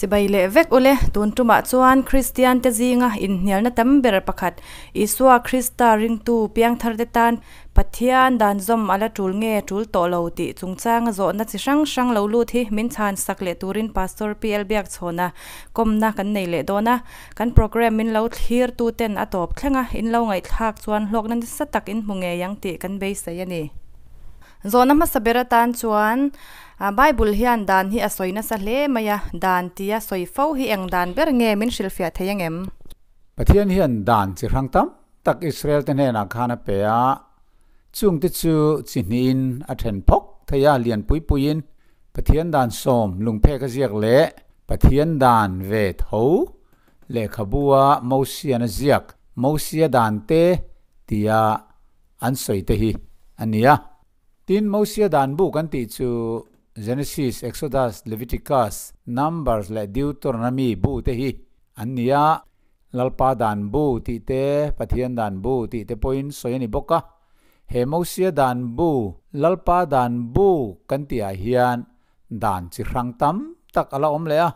Chibai leh vek ule, tun tumah chuan Kristian te zinga inhnialna tam ber pakhat, Isua Krista ringtu piangthar te tan Pathian dan zawm a la tul nge tul tawh lo tih chungchanga zawhna chi hrang hrang lo lut hi min chhan sak leh turin Pastor PL Biakchhawna kawmna kan nei leh dawn a. Kan programme min lo thlir tu ten a tawp thleng a, in lo ngaihthlak chuan hlawkna nasa tak in hmu ngei ang tih kan beisei a ni. Zawhna hmasa ber atan chuan Bible hian dan hi a sawi nasa hle mai a, dan tia sawi fo hi eng dan ber nge min hrilhfiah thei angem? Pathian hian dan chi hrang tam tak Israel te hnenah khan a pe a, chungte chu chi hnihin a then phawk thei a, lian pui puiin Pathian dan sawm lungphek a ziak leh Pathian dan ve tho lehkhabua Mosian a ziak Mosia dan te tia an sawi te hi a ni a. Tin, Mosia dan bu kan tih chu Genesis, Exodus, Leviticus, Numbers leh Deuteronomy bu te hi an ni a. Lalpa dan bu tih te, Pathian dan bu tih te pawhin sawi a ni bawk a. He Mosia dan bu, Lalpa dan bu kan tihah hian dan chi hrang tam tak a la awm leh a.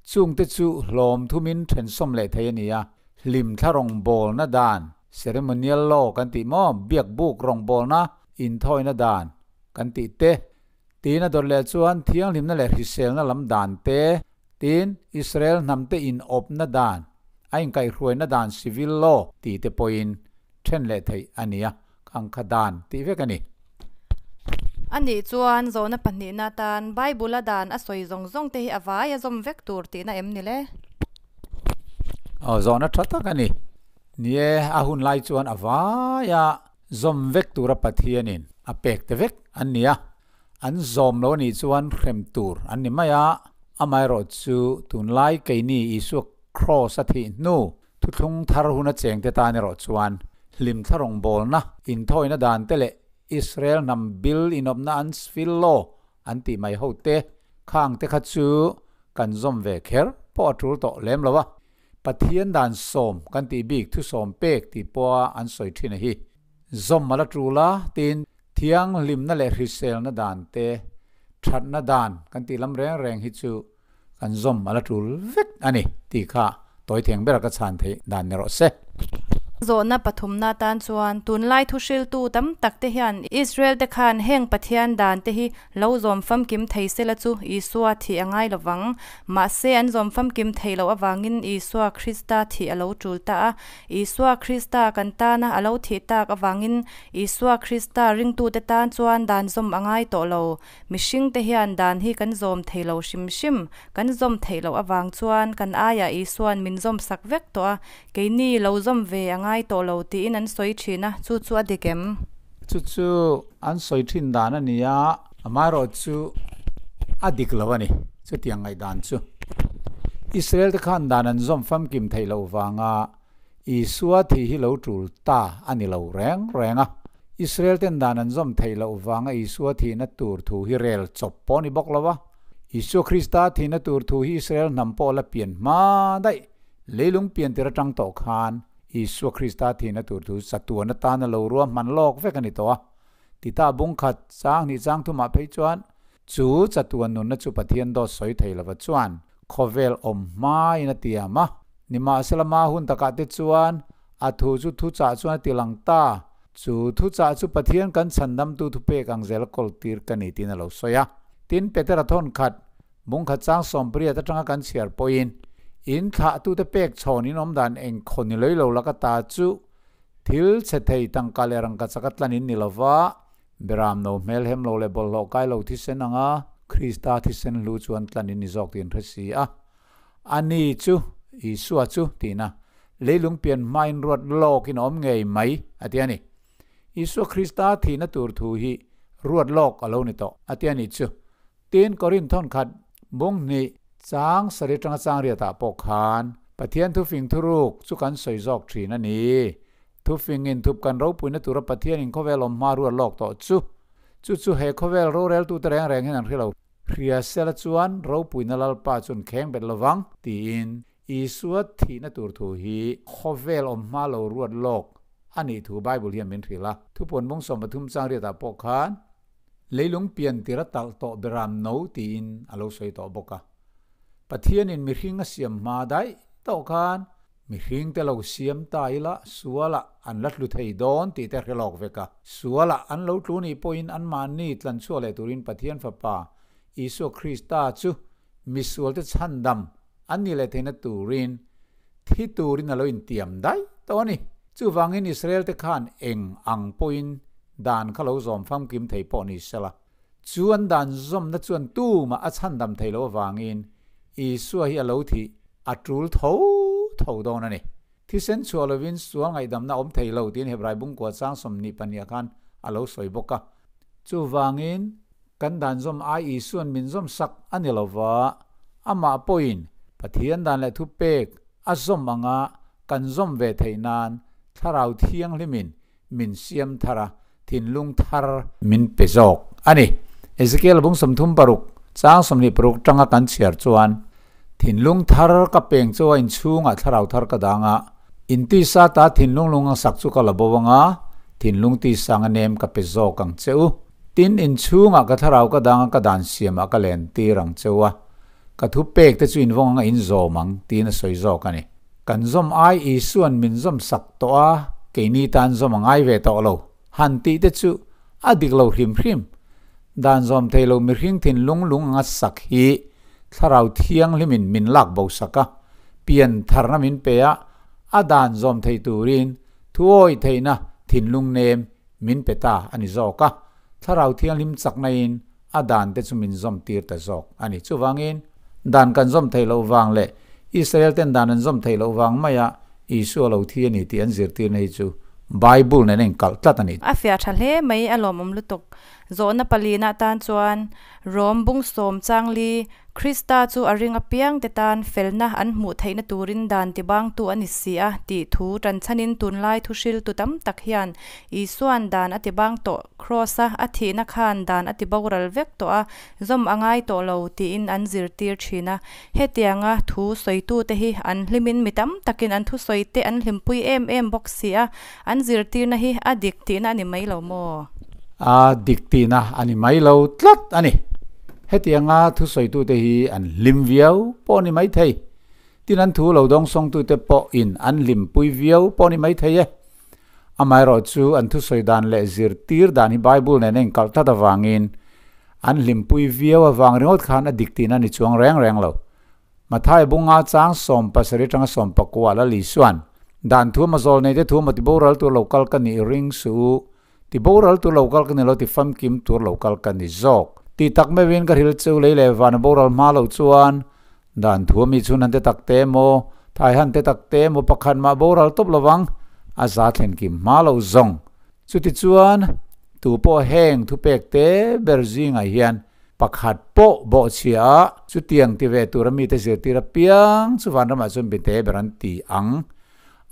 Chungte chu hlawm thumin thensawm leh thei a ni a. Hlimthla rawngbawlna dan, Ceremonial law kan tih maw, biak buk rawngbawlna inthawina dan kan tih te, tiin a dawt leh chuan thianghlimna leh hriselna lam dan te, tin Israel hnamte inawpna dan, a inkaihhruaina dan civil law tih te pawhin then leh theih a ni a, ang kha dan tih vek a ni. Anih chuan zawhna pahnihna atan Bible-a dan a sawi zawng zawng te hi a vai a zawm vek tur tihna em ni le? Aw, zawhna tha tak a ni. Ni e, a hun lai chuan a vaia zawm vek tura Pathianin a pek te vek an ni a, an zawm lo anih chuan hrem tur an ni mai a, amaherawh chu tunlai keini Isua Kraws a thih hnu thuthlung thar huna chengte tan erawh chuan hlimthla rawngbawlna, inthawina dan te leh Israel hnam bil inawpna an sfil law an tih mai ho te khang te kha chu kan zawm ve kher pawh a tul tawh lem lo a. Pathian dan sawm kan tih bik thusawm pek tih pawha an sawi thin a hi. Zawm a la tul a, tin, thianghlimna leh hriselna dan te, thatna dan kan tih lam reng reng hi chu kan zawm a la tul vek a ni tih kha tawi theng bera ka chhan theih dan ni rawh se. Zawhna pathumna atan chuan tunlai thuhriltu tam tak te hian Israel te khan heng Pathian dan te hi Lo zawm famkim thei sela chu Isua thih a ngai lovang. Mahse, an zawm famkim thei loh avangin Isua Krista thih a lo tul ta a. Isua Krista kan tana a lo thih tak avangin Isua Krista ringtute tan chuan dan zawm a ngai tawh lo. Mihringte hian dan hi kan zawm thei lo hrim hrim. Kan zawm theih loh avang chuan kan aiah Isua'n min zawm sak vek tawh a, keini lo zawm ve a ngai tawh lo tiin an sawi thin a, chu chu a dik em? Chu chu an sawi thin dan a ni a, amaherawh chu a dik lo a ni, chutiang ngaihdan chu. Israel te khan dan an zawm famkim theih loh vanga Isua thi hi lo tul ta a ni lo reng reng a. Israel ten dan an zawm theih loh vanga Isua thihna tur thu hi rel chawp pawh a ni bawk lo a. Isua Krista thihna tur thu hi Israel hnam pawh la pian hma daih, leilung pian tir atang tawh khan Isua Krista thihna tur thu chatuan atana lo rua hman lawk vek a ni tawh a. Tita bung khat chang hnih chang thumah phei chuan chu chatuan nunna chu Pathian dawt sawi thei lova chuan khawvel awm hmain a tiam a. Nimahsela ma hun takah te chuan a thu chu thuchah chuan a ti lang ta. Chu thuchah chu Pathian kan chhandamtu thupek ang zel kawl tir ka ni tiin a lo sawi a. Tin, Petera thawn khat Bung khat chang 80 atanga kan chhiar pawhin in thlahtute pek chhawn in awm dan eng khaw ni lei lo laka ta chu thil chhe thei tangka leh rangka chaka tlan in ni lova, beram no hmel hem lo leh bawlhhlawh kai lo thisen anga Krista thisen hlu chuan tlan in ni zawk tiin hre si a. A ni chu, Isua chu, tiin a leilung pian hmain ruat lawkin a awm ngei mai, a ti a ni. Isua Krista thihna tur thu hi ruat lawk a lo ni tawh, a ti a ni chu. Tin, Korinth thawnkhat bung hnih chang sarih atanga chang riatah pawh khan Pathian thufing thuruk chu kan sawi zawk thin a ni. Thufing inthup kan ropuina tura Pathianin khawvel awm hma ruat lawk tawh chu, chu chu he khawvel roreltute reng reng hian an hre lo. Hria sela chuan ropuina Lalpa chuan kheng bet lovang tiin Isua thihna tur thu hi khawvel awm hma lo ruat lawk a nih thu Bible hian min hrilh a. Thupuan bung 13 chang riatah pawh khan Leilung pian tir a talh tawh beram no tiin a lo sawi tawh bawk a. Pathianin mihring a siam hma daih tawh khan mihringte lo siam ta ila sualah an la tlu thei dawn tih te hre lawk vek a. Sualah an lo tlu nih pawhin anmahni tlanchhuah leh turin Pathian Fapa Isua Krista chu misualte chhandam an nih leh theihna turin thi turin a lo intiam daih tawh a ni. Chuvangin Israelte khan eng ang pawhin dan kha lo zawm famkim thei pawh ni sela, chu an dan zawmna chuan tumah a chhandam thei lo avangin Isua hi a lo thih a tul tho tho dawn a ni. Thisen chhuah lovin sual ngaihdamna awm thei lo tiin Hebrai bungkua chang 22 ah khan a lo sawi bawk a. Chuvangin kan dan zawm ai Isua'n min zawm sak a ni lova, amah pawhin Pathian dan leh thupek a zawm anga kan zawm ve theih nan Thlarau Thianghlimin min siam thar a, thinlung thar min pe zawk a ni. Ezekiel bung 36 chang 26 tanga kan chhiar chuan, Thinlung thar ka peng chu a inchhungah thlarau thar ka dang a, in tisa ta thinlung lung ang sak chu ka la bo ang a, thinlung tisa anga nem ka pe zawk ang che u. Tin, inchhungah ka thlarau ka dang a, ka dan siamah ka len tir ang che u a, ka thu pek te chu invawng anga in zawm ang, tiin a sawi zawk a ni. Kan zawm ai Isua'n min zawm sak tawh a, keini tan zawm a ngai ve tawh lo, han tih te chu a dik lo hrim hrim. Dan zawm thei lo mihring thinlung lung anga sak hi Thlarau Thianghlimin min lak bo sak a, pian tharna min pe a, a dan zawm thei turin thuawi theihna thinlung nem min pe ta a ni zawk a, Thlarau Thianghlim chaknain a dan te chu min zawm tir ta zawk a ni. Chuvangin, dan kan zawm theih loh vang leh Israel ten dan an zawm theih loh vang maia Isua lo thi a ni tih an zirtirna hi chu Bible nen a inkalh tlat a ni. A fiah tha hle mai, a lawmawm lutuk. Zawhna palina atan chuan Rom bung sawm changli, Krista chu a ring apiangte tan felna an hmuh theihna turin dan tibangtu a ni si a tih thu tanchhanin tunlai thuhriltu tam tak hian Isua'n dan a tibang tawh, Kraws-a a thihna khan dan a tiboral vek tawh a, zawm a ngai tawh lo tiin an zirtir thin a. Hetianga thu sawitute hi an hlimin mi tam takin an thusawite an hlimpui em em bawk si a, an zirtirna hi a dik tihna a ni mai lo maw? A dik tihna a ni mai lo tlat a ni. Hetianga thusawitute hi an hlim viau pawh a ni mai thei. Tin an thu lo dawngsawngtute pawhin an hlimpui viau pawh a ni mai thei e. Amaherawh chu an thusawi dan leh zirtir dan hi Bible nen a inkalh tlat avangin an hlimpui viau avang ringawt khan a dik tihna a ni chuang reng reng lo. Matthai bunga chang 17 atanga 19 Lal Isua'n, Dan thu emaw zawl nei te thu emaw ti boral tur lo kal ka nih ring suh u, ti boral tur lo kal ka ni lo ti famkim tur lo kal ka ni zawk. Tih tak meuhin ka hril cheu lei leh van a boral hma loh chuan dan thu ami chhun han te tak te emaw, thai han te tak te emaw pakhat mah boral tawp lovang a za thlen kim hma lo zawng. Chutichuan, tu pawh heng thupek te ber zingah hian Pakhat pawh bawhchhia a, chutiang ti ve tura mite zirtir apiang chu vanramah chuan binte ber an ti ang.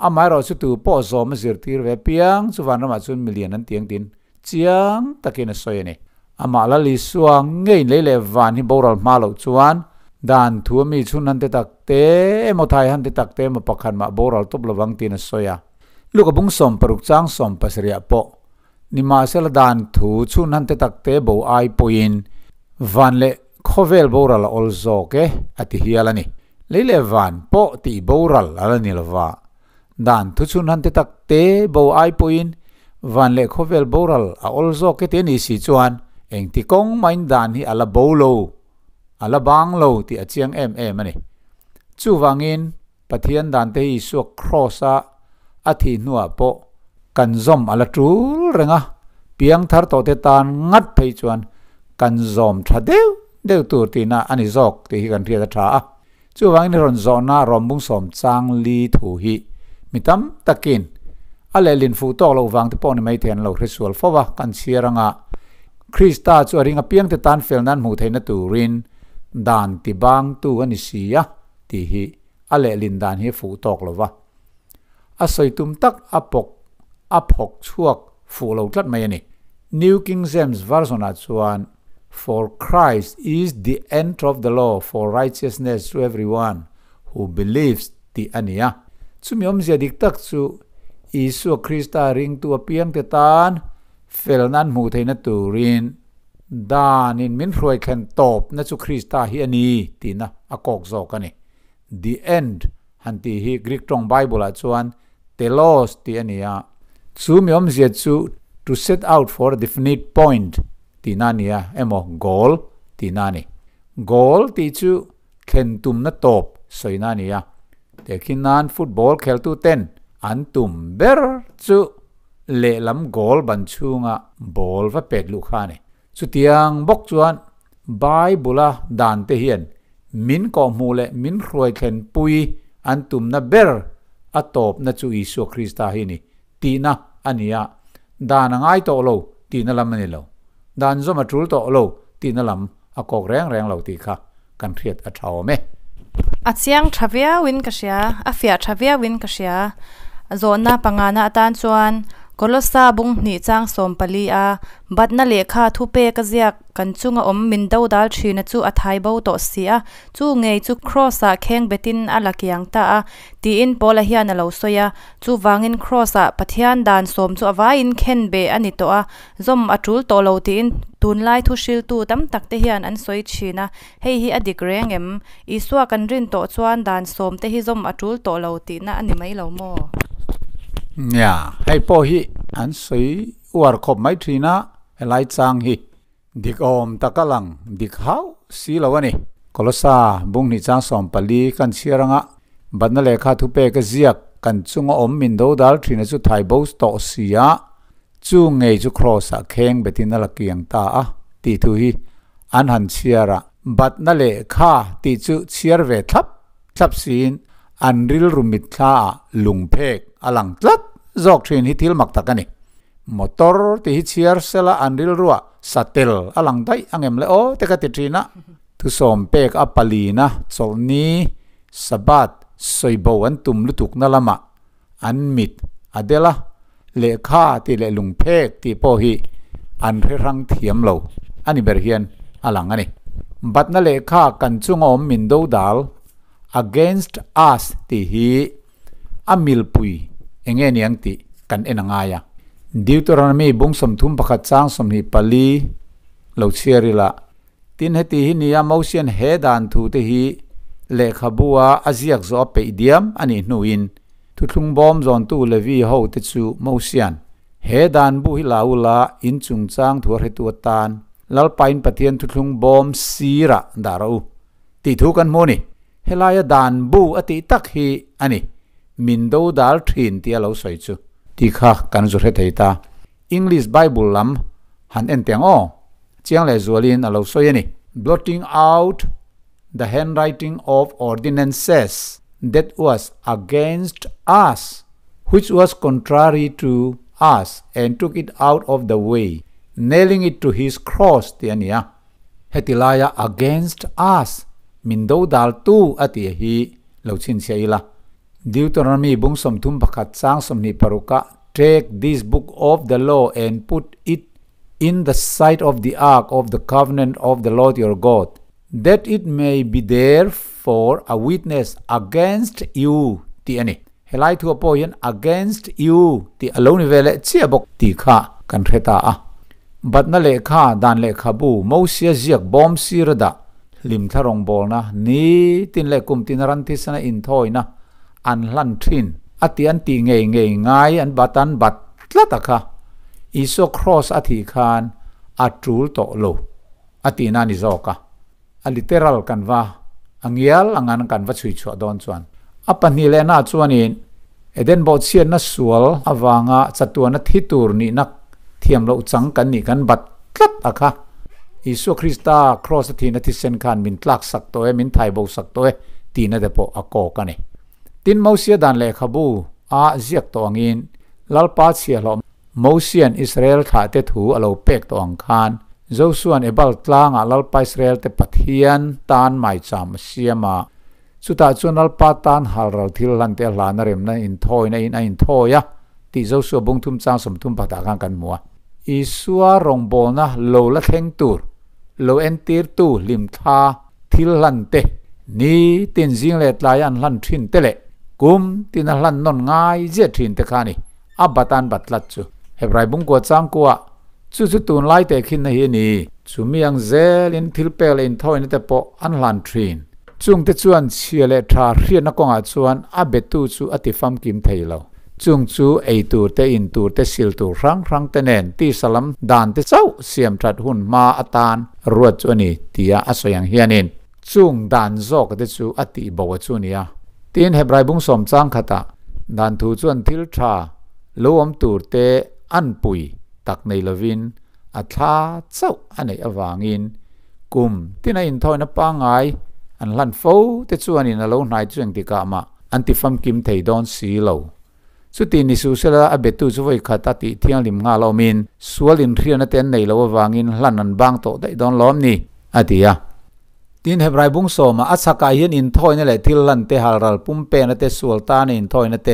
Amaherawh chu tu pawh zawm a zirtir ve apiang chu vanramah chuan milian an ti ang tiin chiang takin a sawi a ni. Amah Lal Isua ngei lei leh van hi boral hma loh chuan dan thu a mi chhun han te tak te emaw thai han te tak te emaw pakhat mah boral tawp lovang tiin a sawi a. Luka bung 60 chang 17 pawh Nimahsela dan thu chhun han te tak te bo ai pawhin van leh khawvel boral a awl zawk e, a ti hial a ni. Lei leh van pawh tih boral a la ni lova, dan thu chhun han te tak te bo ai pawhin van leh khawvel boral a awl zawk e ti a nih si chuan engti kawng mahin dan hi a la bo lo, a la bang lo tih a chiang em em a ni. Chuvangin Pathian dan te hi Isua Kraws-a a thih hnuah pawh kan zawm a la tul reng a, piang thar tawhte tan ngat phei chuan kan zawm tha deuh deuh tur tihna a ni zawk tih hi kan hriat a tha a. Chuvangin rawn zawhna rawmbung sawm chang li thu hi mi tam takin a lehlin fuh tawk loh vang te pawh ni maithei an lo hre sual fo va, kan chhiar anga Krista chu a ring apiangte tan fel nan hmuh theihna turin dan tibangtu a ni si a. Tih hi a lehlin dan hi fuh tawk lo va, a sawi tum tak a pawk a phawk chhuak fuh lo tlat mai a ni. New King James Version-ah chuan, For Christ is the end of the law for righteousness to everyone who believes tih a ni a. Chumi awmzia dik tak chu Isua Krista ringtu apiangte tan felna an hmuh theihna turin, Danin min hruai thlen tawp na chu Krista hi a ni tihna a kawk zawk a ni. The end han tih hi Greek tawng Bible ah chuan telos tih a ni a, chu mi awmzia chu to set out for a definite point tihna a ni a, emaw goal tihna a ni. Goal tih chu thlen tumna tawp sawina a ni a, tehkhin nan football kheltu ten an tum ber chu lehlam goal ban chhunga ball va pek luh kha a ni. Chutiang bawk chuan Bible-a dante hian min kawhhmuh leh min hruai thlenpui an tumna ber a tawpna chu Isua Krista hi ni tihna a ni a, dan a ngai tawh lo tihna lam a ni lo. Dan zawm a tul tawh lo tihna lam a kawk reng reng lo tih kha kan hriat a tha awm e. A chiang tha viauin ka hria, a fiah tha viauin ka hria. Zawhna pangana atan chuan Kolossa bung hnih chang 14 a batna lehkha thupek a ziak kan chunga awm min do dal thina chu a thai bo tawh si a, chu ngei chu cross ah kheng betin a la kiang ta a tiin Paula hian a lo sawi a, chuvangin cross ah Pathian dan sawm chu a vaiin khen beh a ni tawh a, zawm a tul tawh lo tiin tunlai thu hriltu tam tak te hian an sawi thin a, hei hi a dik reng em? Isua kan rin tawh chuan dan sawm te hi zawm a tul tawh lo tihna a ni mai lo maw? Nia, hei pawh hi an sawi uar khawp mai thin a, helai chang hi dik awm tak a lang dik hauh si lo a ni. Kolosa bung hnih chang 14 kan chhiar anga batna lehkha thupek a ziak kan chunga awm min do dal thina chu thai bo tawh si a, chu ngei chu cross ah kheng betin a la kiang ta a tih thu hi an han chhiar a. Batna lehkha tih chu chhiar ve thlap thlap siin an rilru mitthla ah lungphek a lang tlat zawk thin hi thil mak tak a ni. Motor tih hi chhiar sela an rilruah satel a lang daih angem le aw te ka ti thin a. Thusawm pek a palina chawlhni Sabbath sawibo an tum lutukna lamah an mit a del a, lehkha tih leh lungphek tih pawh hi an hre hrang thiam lo a ni ber hian a lang a ni. Batna lehkha kan chunga awm min do dal, against us, tih hi a milpui eng nge niang tih kan en a ngai a. Deuteronomy bung 31 chang 24 lo chhiar ila, Tin heti hi nia Mosian he dan thu te hi lehkhabu a a ziak zawh a peih diam a nih hnuin thuthlung bawm zawntu Levi ho te chu Mosian he dan bu hi la ula in chungchang thu a hretu atan Lalpain Pathian thuthlung bawm sirah dah rawh u tih thu kan hmu a ni. Helaia dan bu a tih tak hi a ni min do dal thin tia lo sawi chu. Tih kha kan zu hre thei ta. English Bible lam han en teh ang aw, chiang leh zualin a lo sawi a ni. Blotting out the handwriting of ordinances that was against us, which was contrary to us, and took it out of the way, nailing it to his cross tih a ni a. Heti laia against us, min do daltu a tih hi lo chhinchhiah ila. Deuteronomy bung 31 chang 26 ah, Take this book of the law and put it in the sight of the ark of the covenant of the Lord your God, that it may be there for a witness against you tih a ni. Helai thu ah pawh hian against you tih a lo ni ve leh chiah bawk tih kha kan hre ta a. Batna lehkha, dan lehkhabu, Mosia ziak bawm sir a dah, hlimthla rawngbawlna, nitin leh kumtin ran thisana inthawina an hlan thin a tih an tih ngei ngei ngai an bat an bat tlat a kha. Isua cross a thih khan a tul tawh lo a tihna a ni zawk a. A literal kan va a ngial angan kan va chhui chhuah dawn chuan a pahnih lehna chuanin Eden bawhchhiatna sual avanga chatuana thi tur nihna thiam loh chang kan nih kan bat tlat a kha. Isua Krista cross a thihna thisen khan min tlak sak tawh e, min thai bo sak tawh e tihna te pawh a kawk a ni. Tin Mosia dan lehkhabu a ziak tawh angin Lalpa chhiahhlawh Mosian Israel thlahte thu a lo pek tawh ang khan Josuan Ebal tlangah Lalpa Israel te Pathian tan maicham a siam a. Chutah chuan Lalpa tan halral thil hlan te a hlana remna inthawina in a inthawi a tih Josua bung thum chang 30 pakhatah khan kan hmu a. Isua rawngbawlna lo la thleng tur, lo entirtu hlimthla thil hlan te, ni tin zing leh tlai an hlan thin te leh kum tin a hlan nawn ngai zia thin te kha a ni. A bat an bat tlat chu. Hebrai bung kua chang kua Chu chu tunlai tehkhinna hi a ni. Chumi ang zelin thil pek leh inthawina te pawh an hlan thin. Chungte chuan chhia leh tha hriatna kawngah chuan a betu chu a ti famkim thei lo. Chung chu ei tur te, in tur te, sil tur hrang hrang te nen tisa lam dan te chauh siam that hun hma atan ruat chu a ni tia a sawi ang hianin chung dan zawk te chu a tih bo a chu nia. Tin, Hebrai bung sawm chang khatah dan thu chuan thil tha lo awm tur te an pui tak nei lovin a thla chauh a neih avangin kum tina inthawina pangngai an hlan fo te chuanin a lo hnai chu engtikah mah an ti famkim thei dawn si lo. Chuti ni suh sela a betu chu vawi khat a tih thianghlim nghal awmin sual inhriatna te an neih loh avangin hlan an bang tawh daih dawn lawm ni, a ti a. Tin, Hebrai bung sawma a chhakah hian inthawina leh thil hlan te, halral pumpekna te, sual tana inthawina te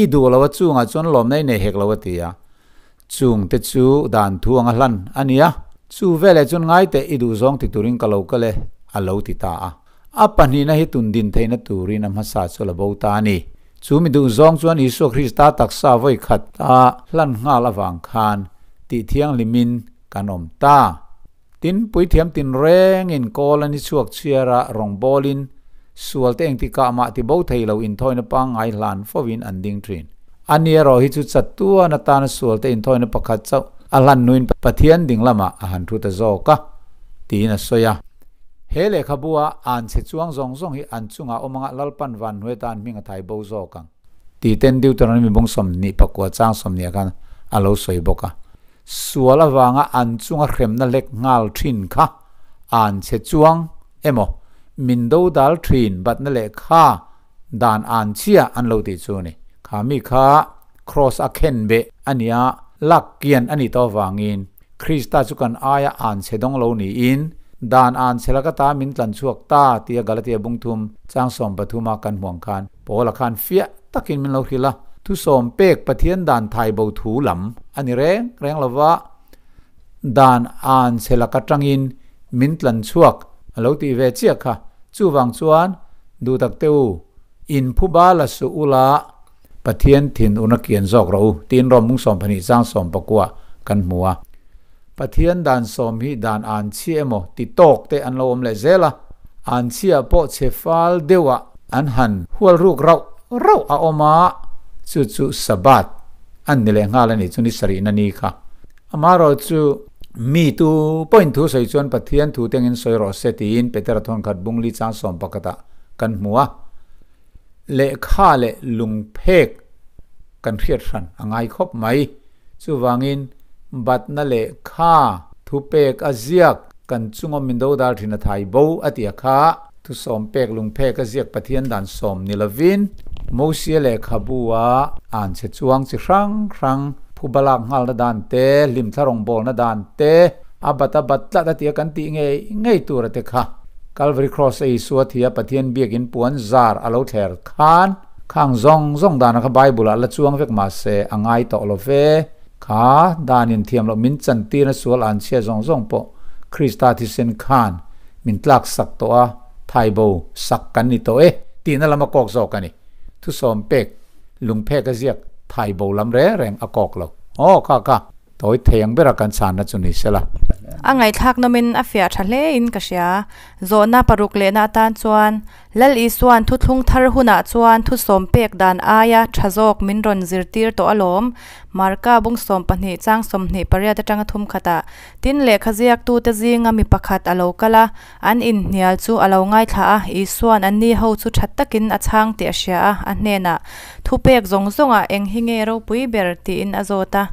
i duh lo a chungah chuan lawmna i nei hek lo a ti a. Chung te chu dan thu anga hlan a ni a, chu veleh chuan ngai teh i duhzawng ti turin ka lo kal e, a lo ti ta a. A pahnihna hi tun din theihna turin a hmasa chu a la bo ta a ni. Chu mi duhzawng chuan Isua Krista taksa vawi khat a hlan nghal avang khan tih thianghlimin kan awm ta. Tin, puithiam tinrengin kawl a ni chhuak chhiara rawngbawlin sual te engtikah mah ti bo thei lo inthawina pangngai hlan fovin an ding thin. A ni erawh hi chu chatuan atana sual te inthawina pakhat chauh a hlan nuin Pathian ding lamah a han thu ta zawk a, tiin a sawi a. He lehkhabua an chhe chuang zawng zawng hi an chungah awm anga Lalpan vanhnuai atan hming a thai bo zawk ang. Tih ten Deuteronomy bung 24 chang 20 khan a lo sawi bawk a. Sual avanga an chunga hremna hlek nghal thin kha an chhe chuang emaw min do dal thin batna lehkha dan an chhia an lo tih chu a ni. Kha mi kha Kraws a khen beh a nia, lak kian a nih tawh avangin Krista chu kan aia an chhe dawng lo niin dan an chhe laka ta min tlan chhuak ta tia Galatia bungthum chang 13 a kan hmuang khan Paula khan fiah takin min lo hrilh a, thusawm pek Pathian dan thai bo thu lam a ni reng reng lo va, dan an chhe lak atangin min tlan chhuak a lo tih ve chiah kha. Chuvang chuan, duh tak te u, in phu bal a suh ula, Pathian thin una kian zawk rawh u, tiin Rom mung 12 chang 19 kan hmu a. Pathian dan sawm hi dan an chhia emaw ti tawk te an lo awm leh zel a, an chhia pawh chhe fal deuhah an han hual ruk rauh rauh a awm a, chu chu Sabbath an ni leh nghal a nih chu ni sarihna ni kha. Amaherawh chu mi tu pawhin thu sawi chuan Pathian thu tengin sawi rawh se tiin Petera thawnkhat bungli chang 11 ah kan hmu a. Lehkha leh lungphek kan hriat hran a ngai khawp mai. Chuvangin batna lehkha thupek a ziak kan chunga min dodal thin a thai bo a ti a kha. Thusawm pek lungphek a ziak Pathian dan sawm ni lovin Mosia lehkhabu a an chhe chuang chi hrang hrang phuba lak nghalna dan te, hlimthla rawngbawlna dan te, a bat a bat tlat a tia kan tih ngei ngei tur a te kha. Calvary Cross a Isua thia Pathian biakin puan zar a lo thler khan khang zawng zawng dana kha Bible ah la chuang vek mahse a ngai tawh lo ve. Kha danin thiam loh min chantirna sual an chhia zawng zawng pawh Krista thisen khan min tlak sak tawh a, thaibo sak kan ni tawh e tihna lam a kawk zawk a ni. Thusawm pek lungphek a ziak thaibo lam reng reng a kawk lo. Aw kha kha. Tawi thei ang bera kan chhanna chu ni sela. A ngaihthlak nawmin a fiah tha hle in ka hria. Zawhna paruk lehna atan chuan Lal Isua'n thuthlung thar hunah chuan thusawm pek dan aia tha zawk min rawn zirtir tawh alawm. Marka bung 12 chang 28 atanga thum khatah tin lehkha ziaktute zinga mi pakhat a lo kal a, an inhnial chu a lo ngaithla a, Isua'n anni ho chu tha takin a chhang tih a hria a, a hnenah, Thupek zawng zawngah eng hi nge ropui ber? tiin a zawt a.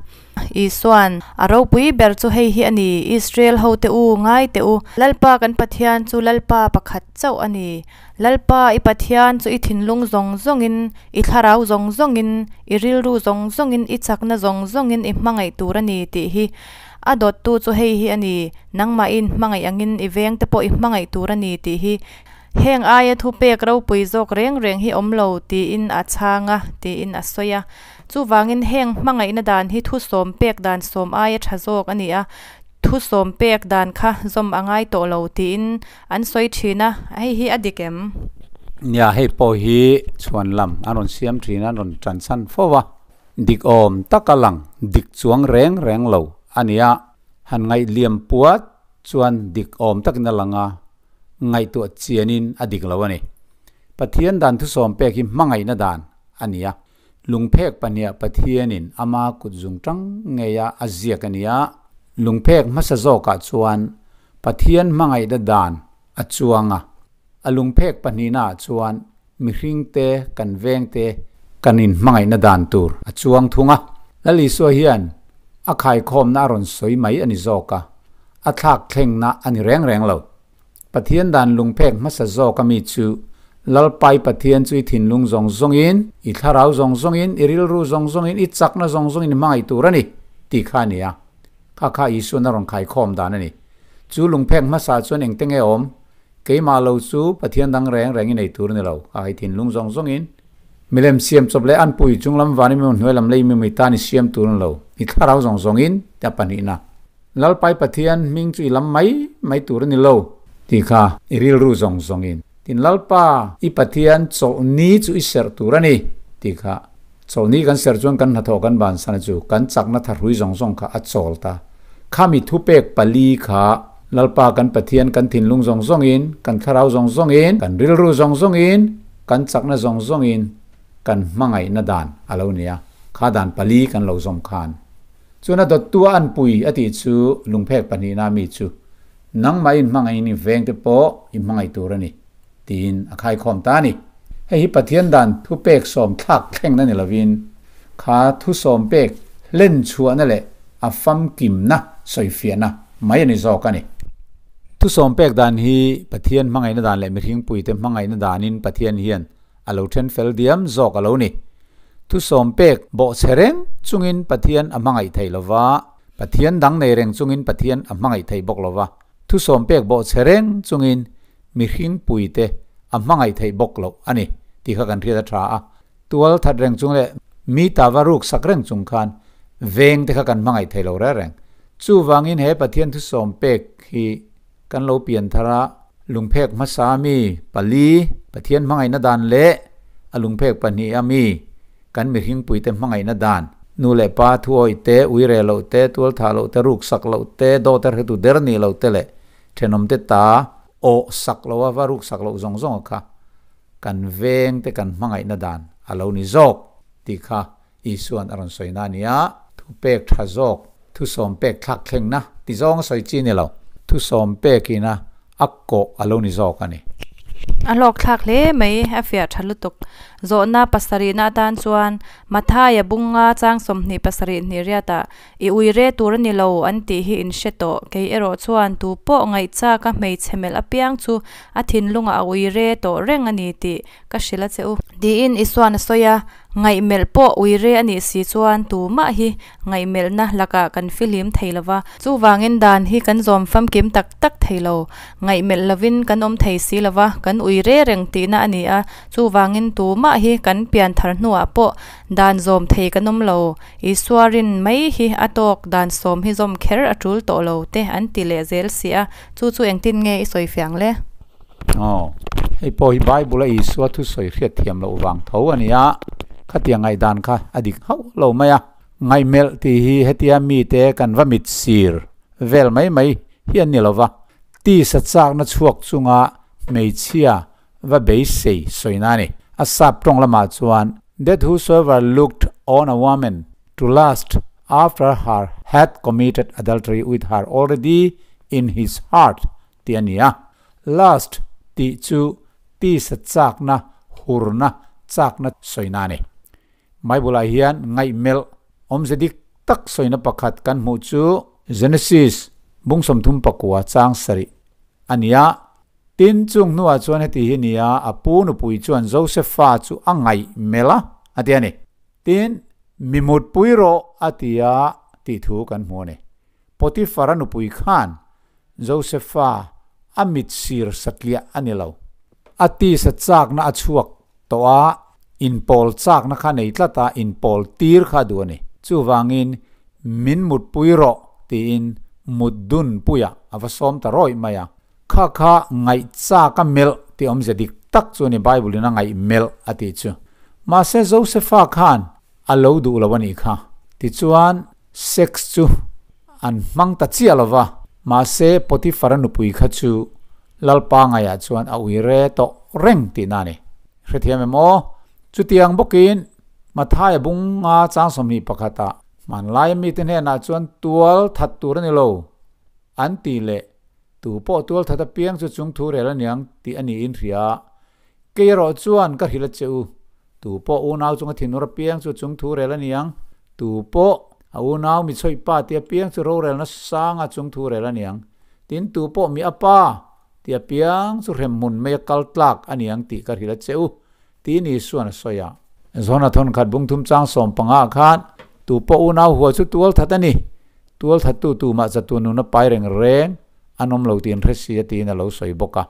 Isua'n, A ropui ber chu hei hi a ni, Israel hote u, ngai teh u, Lalpa kan Pathian chu Lalpa pakhat chauh a ni. Lalpa i Pathian chu i thinlung zawng zawngin, i thlarau zawng zawngin, i rilru zawng zawngin, i chakna zawng zawngin i hmangaih tur a ni tih hi. A dawttu chu hei hi a ni, nangmahin hmangaih angin i vengte pawh i hmangaih tur a ni tih hi. Heng aia thupek ropui zawk reng reng hi awm lo tiin a chhang a, tiin a sawi a. Chuvangin heng hmangaihna dan hi thu sawm pek dan sawm aia tha zawk a ni a, thu sawm pek dan kha zawm a ngai tawh lo tiin an sawi thin a, hei hi a dik em? Nia, hei pawh hi chhuan lam an rawn siam thin a, an rawn tan chhan fo a, dik awm taka lang, dik chuang reng reng lo a ni a. Han ngaih liam puat chuan dik awm takin a lang a, ngaihtuah chianin a dik lo a ni. Pathian dan thusawm pek hi hmangaihna dan a ni a. Lungphek pahniha Pathianin ama kut zung tang ngeia a ziak a ni a. Lungphek hmasa zawkah chuan Pathian hmangaihna dan a chuang a. A lungphek pahnihnaah chuan mihringte kan vengte kan inhmangaihna dan tur a chuang thung a. Lal Isua hian a khaikhawmna a rawn sawi mai a ni zawk a, a thlak thlengna a ni reng reng lo. Pathian dan lungphek hmasa zawk a mi chu, Lalpai Pathian chu i thinlung zawng zawngin, i thlarau zawng zawngin, i rilru zawng zawngin, i chakna zawng zawngin i hmangaih tur a ni, tih kha a ni a. Kha kha Isuan a rawn khaikhawm dan a ni. Chu lungphek hmasa chuan engte nge awm? Keimah lo chu Pathian dang reng reng i nei tur a ni lo, kha i thinlung zawng zawngin. Milem siam chawp leh anpui chunglam van i mi hnuai lam lei mi mui tan i siam tur a ni lo, i thlarau zawng zawngin, ti a pahnihna. Lalpai Pathian hming chu i lam mai mai tur a ni lo tih kha i rilru zawng zawngin. Tin, Lalpa i Pathian chawlhni chu i serh tur a ni tih kha. Chawlhni kan serh chuan kan hnathawh kan bansan a chu kan chakna thahrui zawng zawng kha a chawl ta. Khami thupek pali kha Lalpa kan Pathian kan thinlung zawng zawngin, kan thlarau zawng zawngin, kan rilru zawng zawngin, kan chakna zawng zawngin kan hmangaihna dan a lo ni a. Kha dan pali kan lo zawm khan. Chuan a dawttu a anpui a tih chu lungphek pahnihna mi chu nangmah in hmangaihin i veng te pawh i hmangaih tur a ni tiin a khaikhawm ta a ni. Hei hi Pathian dan thupek sawm thlak thlengna ni lovin kha thusawm pek hlen chhuahna leh a famkimna sawifiahna mai a ni zawk a ni. Thusawm pek dan hi Pathian hmangaihna dan leh mihringpuite hmangaihna danin Pathian hian a lo then fel diam zawk a lo ni. Thusawm pek bawhchhe reng chungin Pathian a hmangaih thei lo va, Pathian dang nei reng chungin Pathian a hmangaih thei bawk lo va, thusawm pek bawhchhe reng chungin mihring puite a hmangaih theih bawk loh a ni tih kha kan hriat a tha a. Tual that reng chung leh mi ta va ruk sak reng chung khan veng te kha kan hmangaih thei lo reng reng. Chuvangin he Pathian thusawm pek hi Kan lo pian thar a, lungphek hmasa mi pali, Pathian hmangaihna dan leh a lungphek pahniha mi kan mihringpuite hmangaihna dan, nu leh pa thuawih te, uire loh te, tualthah loh te, ruksak loh te, dawt a hretu der nih loh te leh thenawmte ta awh sak loh a va ruksak loh zawng zawng a kha kan vengte kan hmangaihna dan a lo ni zawk tih kha Isuan a rawn sawi na a ni a, thupek tha zawk, thusawm pek thlak thlengna ti zawng a sawi chi ni lo, thusawm pekin a a kawh a lo ni zawk a ni. A hlawk thlak hle mai, a fiah tha lutuk. Zawhna pasarihna atan chuan Mathaia bunga chang 27 hnih riatah I ui re tur a ni lo an tih hi in hre tawh. Kei erawh chuan tu pawh ngaihchak a hmeichhe melh apiang chu a thinlungah a ui re tawh reng a ni tih ka hrilh a che u. Tiin Isuan a sawi a, Ngaihmelh pawh ui re a nih si chuan tumah hi ngaihmelhna lakah kan fihlim thei lo va. Chuvangin dan hi kan zawm famkim tak tak thei lo. Ngaihmelh lovin kan awm thei si lo va, kan ui re reng tihna a ni a. Chuvangin tumah hi kan pian thar hnuah pawh dan zawm thei kan awm lo. Isua rin mai hi a tawk dan sawm hi zawm kher a tul tawh lo te an ti leh zel si a. Chu chu engtin nge i sawi fiang le? Aw, hei pawh hi Bible-a Isua thusawi hriat thiam loh vang tho a ni a, khatiang ngaihdan kha a dik hauh lo mai a. Ngaihmelh tih hi hetia mite kan va mit sir vel mai mai hi an ni lo va, tisa chakna chhuak chunga hmeichhia va beisei sawina a ni. A sap tawng lamah chuan, That whosoever looked on a woman to lust after her hath committed adultery with her already in his heart tih a ni a. Lust tih chu tisa chakna, hurna, chakna sawina a ni. Bible-ah hian ngaihmelh awmze dik tak sawina pakhat kan hmuh chu Genesis bung 34 chang sarih a ni a. Tin, chung hnuah chuan heti hi ni a, a pu nupui chuan Josefa chu a ngaihmelh a, a ti a ni. Tin, mi mutpui rawh a ti a tih thu kan hmu a ni. Potifara nupui khan Josefa a mit sir satliah a ni lo. A tisa chakna a chhuak tawh a, inpawl chakna kha nei tlat a, inpawl tir kha a duh a ni. Chuvangin, Min mutpui rawh tiin mut dun puiah a va sawm ta rawih mai a. Kha kha ngaih chak a melh tih awmzia dik tak chu a ni, Bible in a ngaih melh a tih chu. Mahse Josefa khan a lo duh lo a nih kha. Tichuan, sex chu. an hmang ta chiah lo va. Mahse, Potifara nupui kha chu Lalpa ngaiah chuan a ui re tawh reng tihna a ni. Hrethiam em aw? Chutiang bawkin Mathaia bunga chang 21 ah hmanlaia mite hnenah chuan tual that tur a ni lo an ti leh tu pawh tual that apiang chu chung thu rel aniang tih a niin hria. Kei erawh chuan ka hrilh a che u, tu pawh unau chunga thinur apiang chu chung thu rel aniang, tu pawh a unau mi chhawih pa tih apiang chu rorelna sanga chung thu rel aniang, tin tu pawh mi apa tih apiang chu hremhmun mai a kal tlak aniang tih ka hrilh a che u. Tiin Isua'n a sawi a. Zona thawnkhat bungthum chang 15 ah khan tu pawh unau hua chu tual that a ni. Tual thattu tumah chatu nuna pai reng reng an awm lo tiin hre si a tiin a lo sawi bawk a.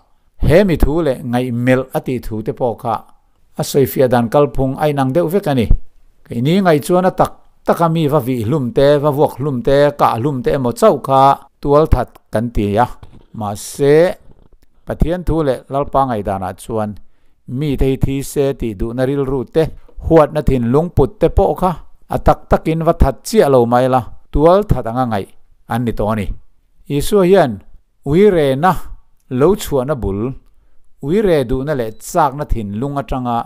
He mi thu leh ngaihmelh a tih thu te pawh kha a sawifiah dan kalphung a inang deuh vek a ni. Keini ngaih chuan a tak taka mi va vih hlum te, va vuak hlum te, kah hlum te emaw chauh kha tual that kan ti a. Mahse, Pathian thu leh Lalpa ngaihdanah chuan Mi te hi thi se tih duhna rilru te, huatna thinlung put te pawh kha a tak takin va that chiah lo mai la, tual that anga ngaih an ni tawh a ni. Isua hian uirena lo chhuahna bul, uire duhna leh chakna thinlung atanga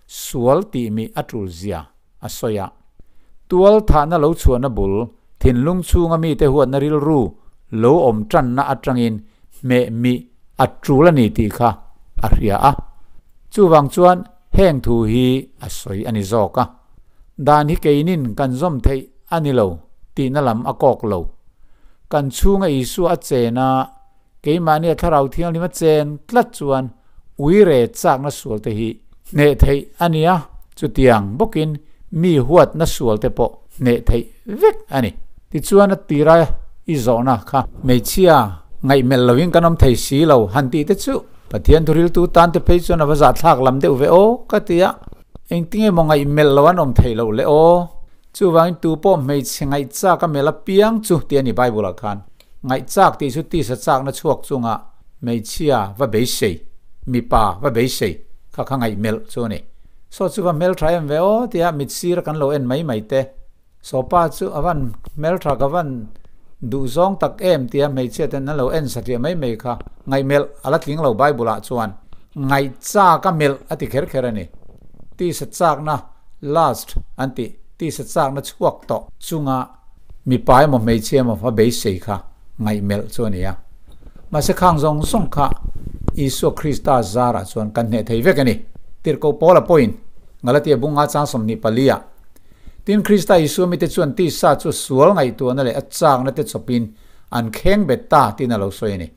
sual tih mi a tul zia a sawi a. Tual thahna lo chhuahna bul, thinlung chhunga mite huatna rilru lo awm tanna atangin hmeh mi a tul a ni tih kha a hria a. Chuvang chuan heng thu hi a sawi a ni zawk a. Dan hi keinin kan zawm theih a ni lo tihna lam a kawk lo. Kan chhunga Isua a chen a, keimahni a Thlarau Thianghlim a chen tlat chuan uire chakna sualte hi hneh theih a ni a, chutiang bawkin mi huatna sualte pawh hneh theih vek a ni. Tichuan a tira i zawhna kha hmeichhia ngaihmelh loin kan awm thei si lo han tih te chu Pathian thuriltu tan te phei chuan a va zahthlak lam deuh ve aw ka ti a, engtinge maw ngaihmelh lo an awm theih loh le aw. Chuvangin tu pawh hmeichhe ngaihchak a melh apiang chu tih a ni Bible ah khan. Ngaihchak tih chu tisa chakna chhuak chunga hmeichhia va beisei, mipa va beisei kha kha ngaihmelh chu a ni. Saw chu va hmeltha em ve aw tia mitsir kan lo en mai mai te. Sawpa chu a van hmeltha ka van duh zawng tak em tia hmeichhia ten an lo en satliah mai mai kha ngaihmelh a la tling lo Bible ah chuan ngaihchak a melh a ti kher kher a ni. Tisa chakna lust an tih tisa chakna chhuak tawh chunga mipa emaw hmeichhia emaw va beisei kha ngaihmelh chu a ni a. Mahse khang zawng zawng kha Isua Krista zarah chuan kan hneh thei vek a ni. Tirhkoh Paula pawhin Galatia bunga chang 24 ah Tin, Krista Isua mite chuan tisa chu sual ngaihtuahna leh a chakna te chawpin an kheng bet ta tiin a lo sawi a ni.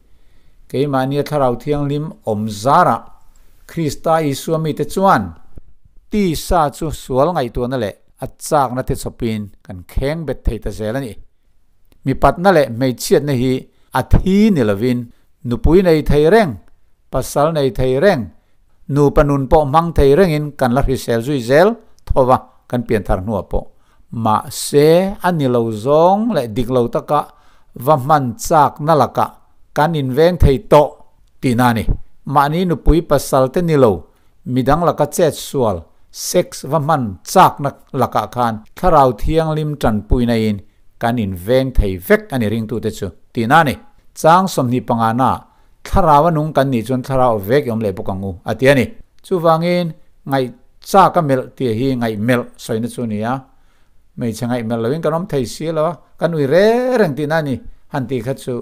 Keimahnia Thlarau Thianghlim awm zarah Krista Isua mite chuan tisa chu sual ngaihtuahna leh a chakna te chawpin kan kheng bet thei ta zel a ni. Mipatna leh hmeichhiatna hi a thi ni lovin nupui nei thei reng, pasal nei thei reng, Nupa nun pawh hmang thei rengin kan la hrisel zui zel tho va, kan pianthar hnuah pawh. Mahse, a ni lo zawng leh dik lo taka va hman chakna lakah kan inveng thei tawh tihna a ni. Mahni nupui pasal te ni lo, midang laka chet sual, sex va hman chakna lakah khan Thlarau Thianghlim tanpuina in kan inveng thei vek a ni ringtute chu tihna a ni. Chang 25 na Thlarau a nung kan nih chuan thlarau a vek i awm leh bawk ang u, a ti a ni. Chuvangin, ngaih chak a melh tih hi ngaih melh sawina chu a ni a. Hmeichhe ngaih melh loin kan awm thei si lo a, kan ui reng reng tihna a ni, han tih kha chu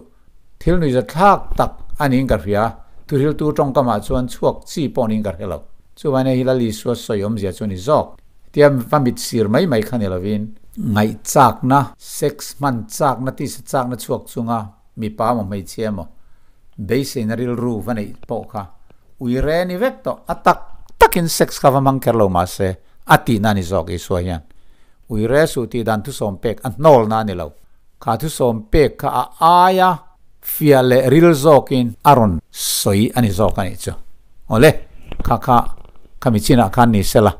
thil nuihzatthlak tak a niin ka hria. Thuhriltu tawngkamah chuan chhuak chi pawh niin ka hre lo. Chuvangin hei hi Lal Isua sawi awmzia chu a ni zawk. Tia va mit sir mai mai kha ni lovin, ngaih chakna, sex hman chakna, tisa chakna chhuak chunga Mipa emaw hmeichhia emaw beiseina rilru va neih pawh kha ui re ni vek tawh. A tak takin sex kha va hmang kher lo mahse a tihna a ni zawk Isua hian. Ui re suh tih dan thusawm pek a hnawlna a ni lo. Kha thusawm pek kha a aia fiah leh ril zawkin a rawn sawi a ni zawk a nih chu. Awle, kha kha khami chinah khan ni sela.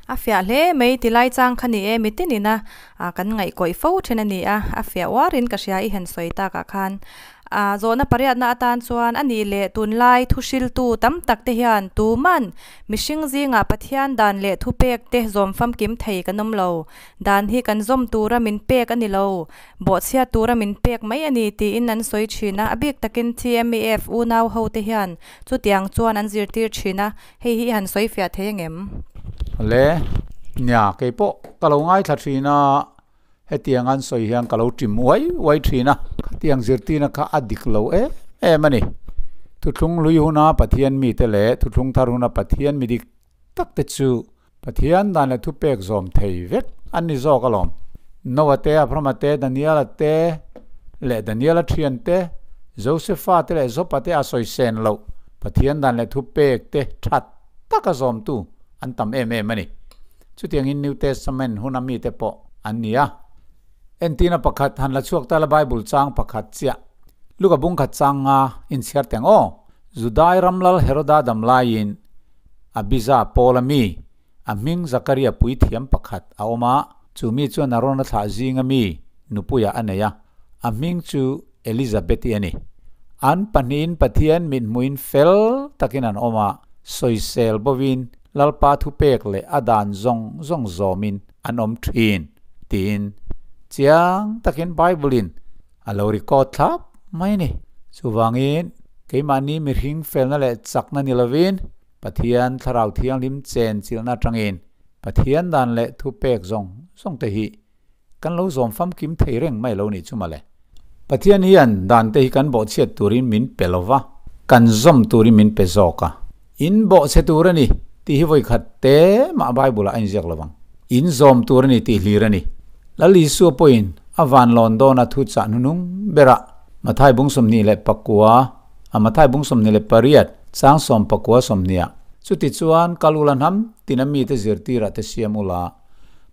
A fiah hle mai tilai chang kha ni e mitin ina A, kan ngaihkawih fo then a ni a, a fiah uarin ka hria i han sawi takah khan. A zawhna pariatna atan chuan a nih leh tunlai thuhriltu tam tak te hian tuman mihring zingah Pathian dan leh thupek te zawm famkim thei kan awm lo. Dan hi kan zawm tura min pek a ni lo, bawhchhiat tura min pek mai a ni tiin an sawi thin a. A bik takin TMEF unau ho te hian chutiang chuan an zirtir thin a, hei hi i han sawi fiah thei angem? Le, nia keipawh ka lo ngaithla thin a. Hetiang an sawi hian ka lo ṭim uai uai ṭhin a, khatiang zirtirna kha a dik lo em em a ni. Thuthlung hlui huna Pathian mite leh thuthlung thar huna Pathian mi dik tak te chu Pathian dan leh thupek zawm thei vek an ni zawk alawm. Noah te, Abrahama te, Daniela te leh Daniela ṭhian te, Josefa te leh Jopa te a sawi sen loh Pathian dan leh thupek te ṭhat taka zawmtu an tam em em a ni. Chutiangin New Testament huna mite pawh an ni a. Entina pakhat han la chhuak ta la Bible chang pakhat chiah Luka bung khat chang nga inchhiar teng aw. Judai ram lal Heroda dam laiin Abija Paula mi, a hming Zakaria puithiam pakhat a awm a, chu mi chuan Arona thlah zinga mi nupuia a nei a, a hming chu Elizabeth-i a ni. An pahnihin Pathian mithmuhin fel takin an awm a, sawisel bovin Lalpa thupek leh a dan zawng zawng zawmin an awm thin, tiin chiang takin Bible-in a lo record thlap mai a ni. Chuvangin, keimahni mihring felna leh chakna ni lovin Pathian Thlarau Thianghlim chen chilhna atangin Pathian dan leh thupek zawng zawng te hi Kan lo zawm famkim thei reng mai lo nih chu mawle. Pathian hian dan te hi kan bawhchhiat turin min pe lo va, kan zawm turin min pe zawk a. In bawhchhe tur a ni tih hi vawikhat te mah Bible ah a inziak lo vang. In zawm tur a ni tih hlir a ni. Lal Isua pawhin a van lawn dawna thu chah hnunung berah Mathai bung 29 a Mathai bung 28 chang 19 20 Chutichuan kal ula hnam tina mite zirtirah te siam ula,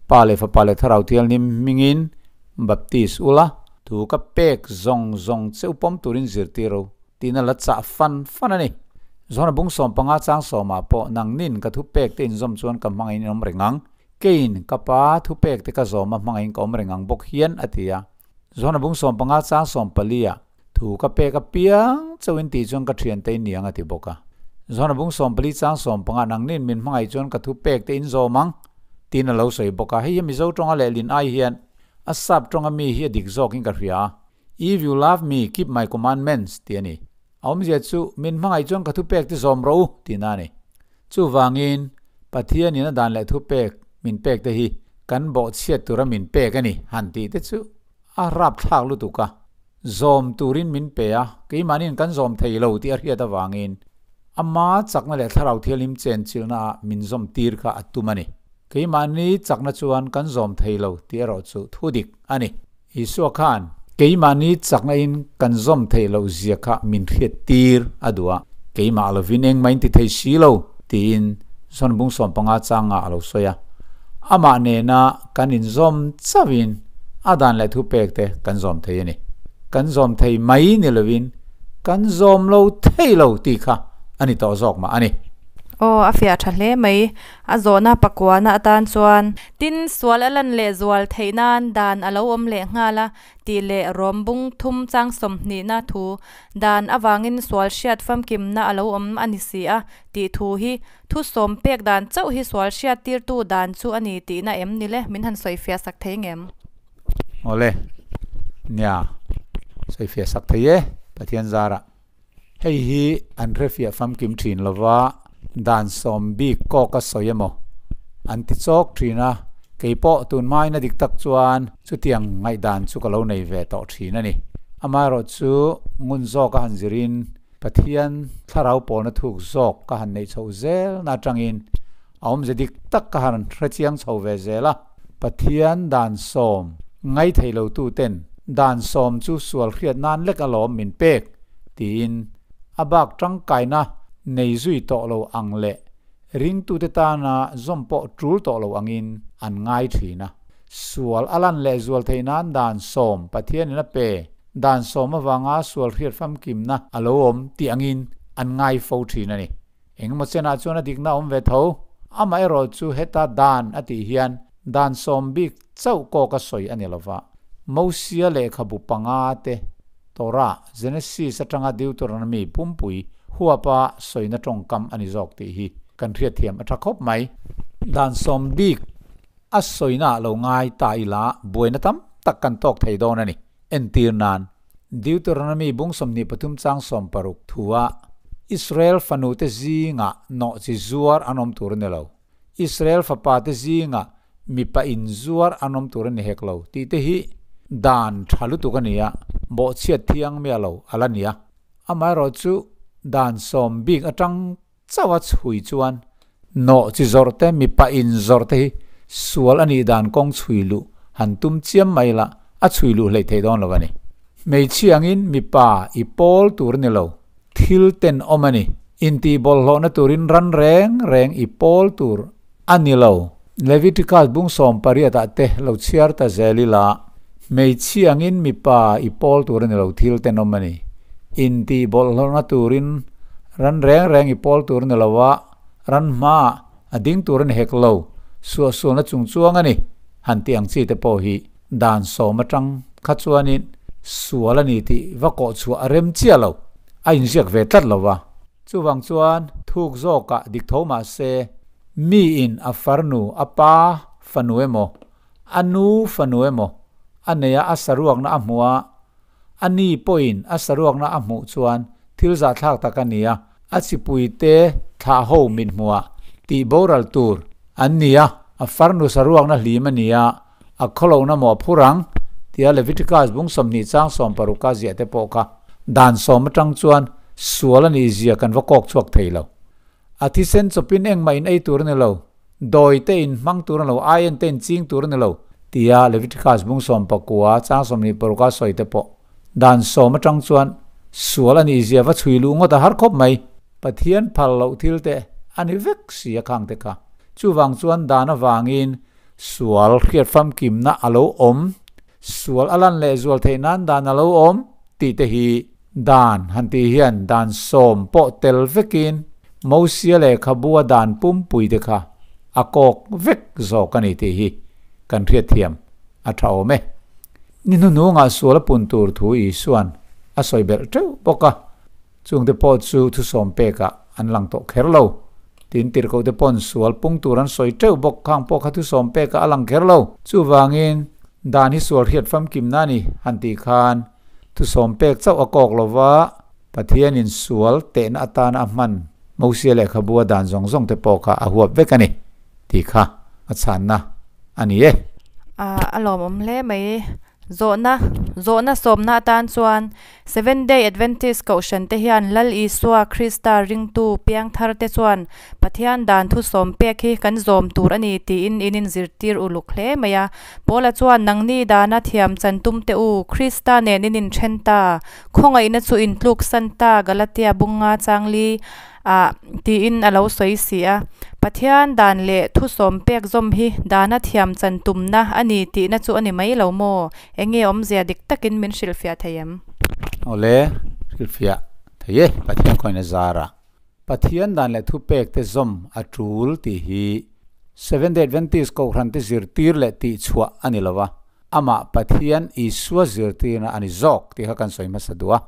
Pa leh Fapa leh Thlarau Thianghlim hmingin baptis ula, thu ka pek zawng zawng che upawm turin zirtir ro tiin a la chah fan fan a ni. Zona bung 15 chang sawmah pawh nangnin ka thupek te inzawm chuan ka hmangaihin in awm reng ang, keiin ka Pa thupek te ka zawm a hmangaihin ka awm reng ang bawk hian a ti a. Zona bung 15 chang 14ah thu ka pek apiang chauhin tih chuan ka thiante in ni ang a ti bawk a. Zona bung 14 chang 15 nangnin min hmangaih chuan ka thupek te inzawm ang. Tiin a lo sawi bawk a, hei hi Mizo tawnga lehlin ai hian a sap tawnga mi hi a dik zawkin ka hria a, If you love me, keep my commandments tih a ni. A awmzia chu, min hmangaih chuan ka thupek te zawm rawh u tihna a ni. Chuvangin, Pathianin a dan leh thupek min pek te hi kan bawhchhiat tura min pek a ni han tih te chu a rapthlak lutuk a. Zawm turin min pe a, keimahniin kan zawm thei lo tih a hriat avangin ama chakna leh thlarau thianghlim chenchilhna ah min zawm tir kha a tum a ni. Keimahni chakna chuan kan zawm thei lo tih erawh chu thu dik a ni. Isua khan keimahni chakna in kan zawm theih loh zia kha min hriat tir a duh a, keimah lovin engmah in ti thei si lo tiin John bung 15 changa a lo sawi a. Amah nena kan inzawm chauhin a dan leh thupek te kan zawm thei a ni. Kan zawm thei mai ni lovin kan zawm lo thei lo tih kha a ni tawh zawk mah a ni. Aw, a fiah tha hle mai. A zawhna pakuana atan chuan. Tin, sual a lan leh zual theih nan dan a lo awm leh nghal a. Tih leh rawm bung thum chang sawmhnihna thu dan avangin sual hriat famkimna a lo awm a ni si a tih thu hi thu sawm pek dan chauh hi sual hriat tirtu dan chu a ni tihna em ni le? Min han sawifiah sak thei ngem? Awle, nia, sawifiah sak thei e, Pathian zarah. Hei hi an hrefiah famkim thin lova, dan sawm bik kawk a sawi emaw an ti chawk thin a, kei pawh tun hmain a dik tak chuan chutiang ngaihdan chu ka lo nei ve tawh thin a ni. Amaherawh chu ngun zawk a han zirin Pathian thlarau pawlna thuk zawk ka han neih chhoh zelna atangin a awmze dik tak ka han hrechiang chho ve zel a. Pathian dan sawm ngaithei lo tu ten dan sawm chu sual hriat nan lek alawm min pek tiin a bak tangkaina nei zui tawh lo ang leh ringtute tana zawm pawh tul tawh lo angin an ngai thin a. Sual a lan leh zual theih nan dan sawm Pathianin a pe dan sawm avanga sual hriat famkimna a lo awm tih angin an ngai fo thin a ni. Engemaw chenah chuan a dikna a awm ve tho. Amaherawh chu heta dan a tih hian dan sawm bik chauh kawk a sawi a ni lova. Mosia lehkhabu panga te, Torah, Genesis atanga Deuteronomy pumpui huapa sawina tawngkam a ni zawk tih hi kan hriatthiam a tha khawp mai. Dan sawm bik a sawina lo ngai ta ila buaina tam tak kan tawk thei dawn a ni. Entir nan, Deuteronomy bung 23 chang 60 thua Israel fanu te zinga nawh chi zuar an awm tur a ni lo. Israel fapa te zinga mipa in zuar an awm tur a ni hek lo tih te hi dan tha lutuk a ni a, bawhchhiat thiang miah lo a la ni a. Amaherawhchu dan sawm bik atang chauha chhui chuan nawh chi zawrh te mipa in zawrh te hi sual a nih dan kawng chhui luh han tum chiam mai la a chhui luh hleih theih dawn lo a ni. Hmeichhia angin mipa i pawl tur a ni lo, thil ten awm a ni. Intih bawlhhlawhna turin ran reng reng i pawl tur a ni lo. Leviticus bung 18 ah te lo chhiar ta zel ila, hmeichhia angin mipa i pawl tur a ni lo, thil ten awm a ni. Intih bawlhhlawhna turin ran reng reng i pawl tur a ni lo a, ran hmaah a ding tur a ni hek lo, suahsualna chung chuang a ni, han tih ang chi te pawh hi dan sawm atang kha chuanin sual a ni tih va kawh chhuah a rem chiah lo, a inziak ve tlat lo va. Chuvang chuan thuk zawkah dik tho mah se, miin a farnu, a pa fanu emaw, a nu fanu emaw a neia a saruakna a hmuh a, a ni pawhin a saruakna a hmuh chuan thil zahthlak tak a ni a, a chipuite thlah ho mit hmuhah tih boral tur an ni a, a farnu saruakna hlim a ni a, a khawlohna maw a phur ang? tia Leviticus bung 20 chang 60 a ziah te pawh kha dan sawm atang chuan sual a nih zia kan va kawk chhuak thei lo. A thisen chawpin engmah in ei tur a ni lo, dawi te in hmang tur a ni lo, aien te in ching tur a ni lo, tia Leviticus bung 19 chang 26 a sawi te pawh dan sawm atang chuan sual a nih zia va chhui luh ngawt a har khawp mai. Pathian phal loh thil te a ni vek si a khang te kha. Chuvang chuan dan avangin Sual hriat famkimna a lo awm, sual a lan leh zual theih nan dan a lo awm tih te hi dan han tih hian dan sawm pawh tel vekin Mosia lehkhabua dan pumpui te kha a kawk vek zawk a ni tih hi kan hriatthiam a tha awm e. Ni hnuhnungah sual a pun tur thu Isuan a sawi belh teuh bawk a. Chungte pawh chu thusawm pekah an lang tawh kher lo. Tin, tirhkohte pawn sual pung tur an sawi teuh bawk, khang pawh kha thusawm pekah a lang kher lo. Chuvangin, dan hi sual hriat famkimna a ni, han tih khan thusawm pek chauh a kawk lo va, Pathianin sual tehna atana a hman Mosia lehkhabua dan zawng zawng te pawh kha a huap vek a ni, tih kha a chhanna a ni e. A lawmawm hle mai. Zawhna, Zawhna sawmna atan chuan Seventh Day Adventist Kohhran te hian Lal Isua Krista ringtu piangthar te chuan Pathian dan thu sawm pek hi kan zawm tur a ni tiin in inzirtir uluk hle mai a. Paula chuan nangni dana thiam chan tum teh u, Krista nen in inthen ta, khawngaihna chu in tluksan ta Galatia bunga changli ah tiin a lo sawi si a. Pathian dan leh thu sawm pek zawm hi dana thiam chan tumna a ni tihna chu a ni mai lo maw? Enge awmzia dik takin min hrilhfiah thei em? Awle, hrilhfiah thei e, Pathian khawiin a zar a. Pathian dan leh thupek te zawm a tul tih hi Seventh Day Adventist Kohhran te zirtir leh tihchhuah a ni lo va, amah Pathian Isua zirtirna a ni zawk tih kha kan sawi hmasa duh a.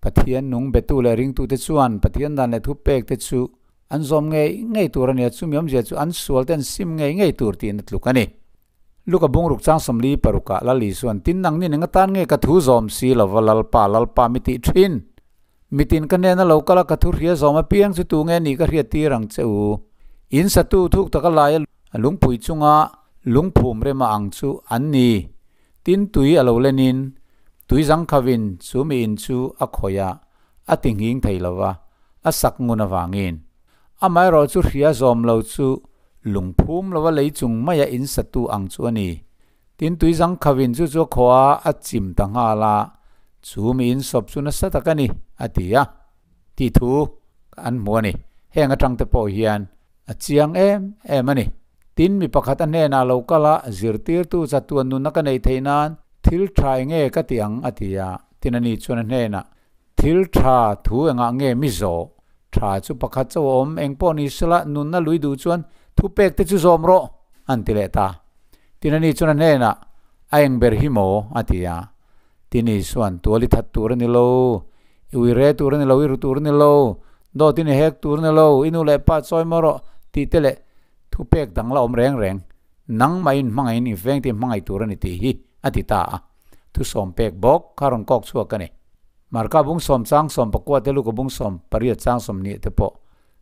Pathian nung betu leh ringtute chuan Pathian dan leh thupek te chu an zawm ngei ngei tur a ni a, chumi awmzia chu an sual te an sim ngei ngei tur tiin a tluk a ni. Luka bungruk chang 46 ah Lal Isuan, Tin nang nin eng atan nge ka thu zawm si lova Lalpa, Lalpa mi tih thin? Mitin ka hnena lo kal a ka thu hria zawm apiang chu tu nge nih ka hriat tir ang che u? In satu thuk taka laia lungpui chunga lungphum rema ang chu an ni. Tin tui a lo lenin, tui zangkhavin chu mi in chu a khawih a, a ti nghing thei lo va, a sak ngun avangin. Amaherawh chu hria zawm lo chu lungphum lova lei chung maia in satu ang chu a ni. Tin tui zangkhavin chu chu a khawh a, a chim ta nghal a, chu mi in sawp chu nasa tak a ni, a ti a. Tih thu an hmu a ni. Heng atang te pawh hian a chiang em em a ni. Tin, mi pakhat a hnenah lo kal a, Zirtirtu chatuan nunna ka neih theih nan thil tha eng nge ka ti ang? a ti a. Tin, ani chuan a hnenah, Thil tha thu engah nge mi zawh? Tha chu pakhat chauh a awm, eng pawh ni sela nunna lui duh chuan thupek te chu zawm rawh, an ti leh ta. Tin, ani chuan a hnenah, A eng ber hi maw? a ti a. Tin Isuan, Tual i that tur a ni lo, i ui re tur a ni lo, i ru tur a ni lo, dawt in i hek tur a ni lo, i nu leh pa chawi maw rawh tih te leh thupek dang la awm reng reng, nangmahin hmangaihin i veng te hmangaih tur a ni tih hi a ti ta a. Thusawm pek bawk kha rawn kawk chhuak a ni. Marka bung sawm chang sawm pakua te Luka bung sawm pariat chang sawm nih te pawh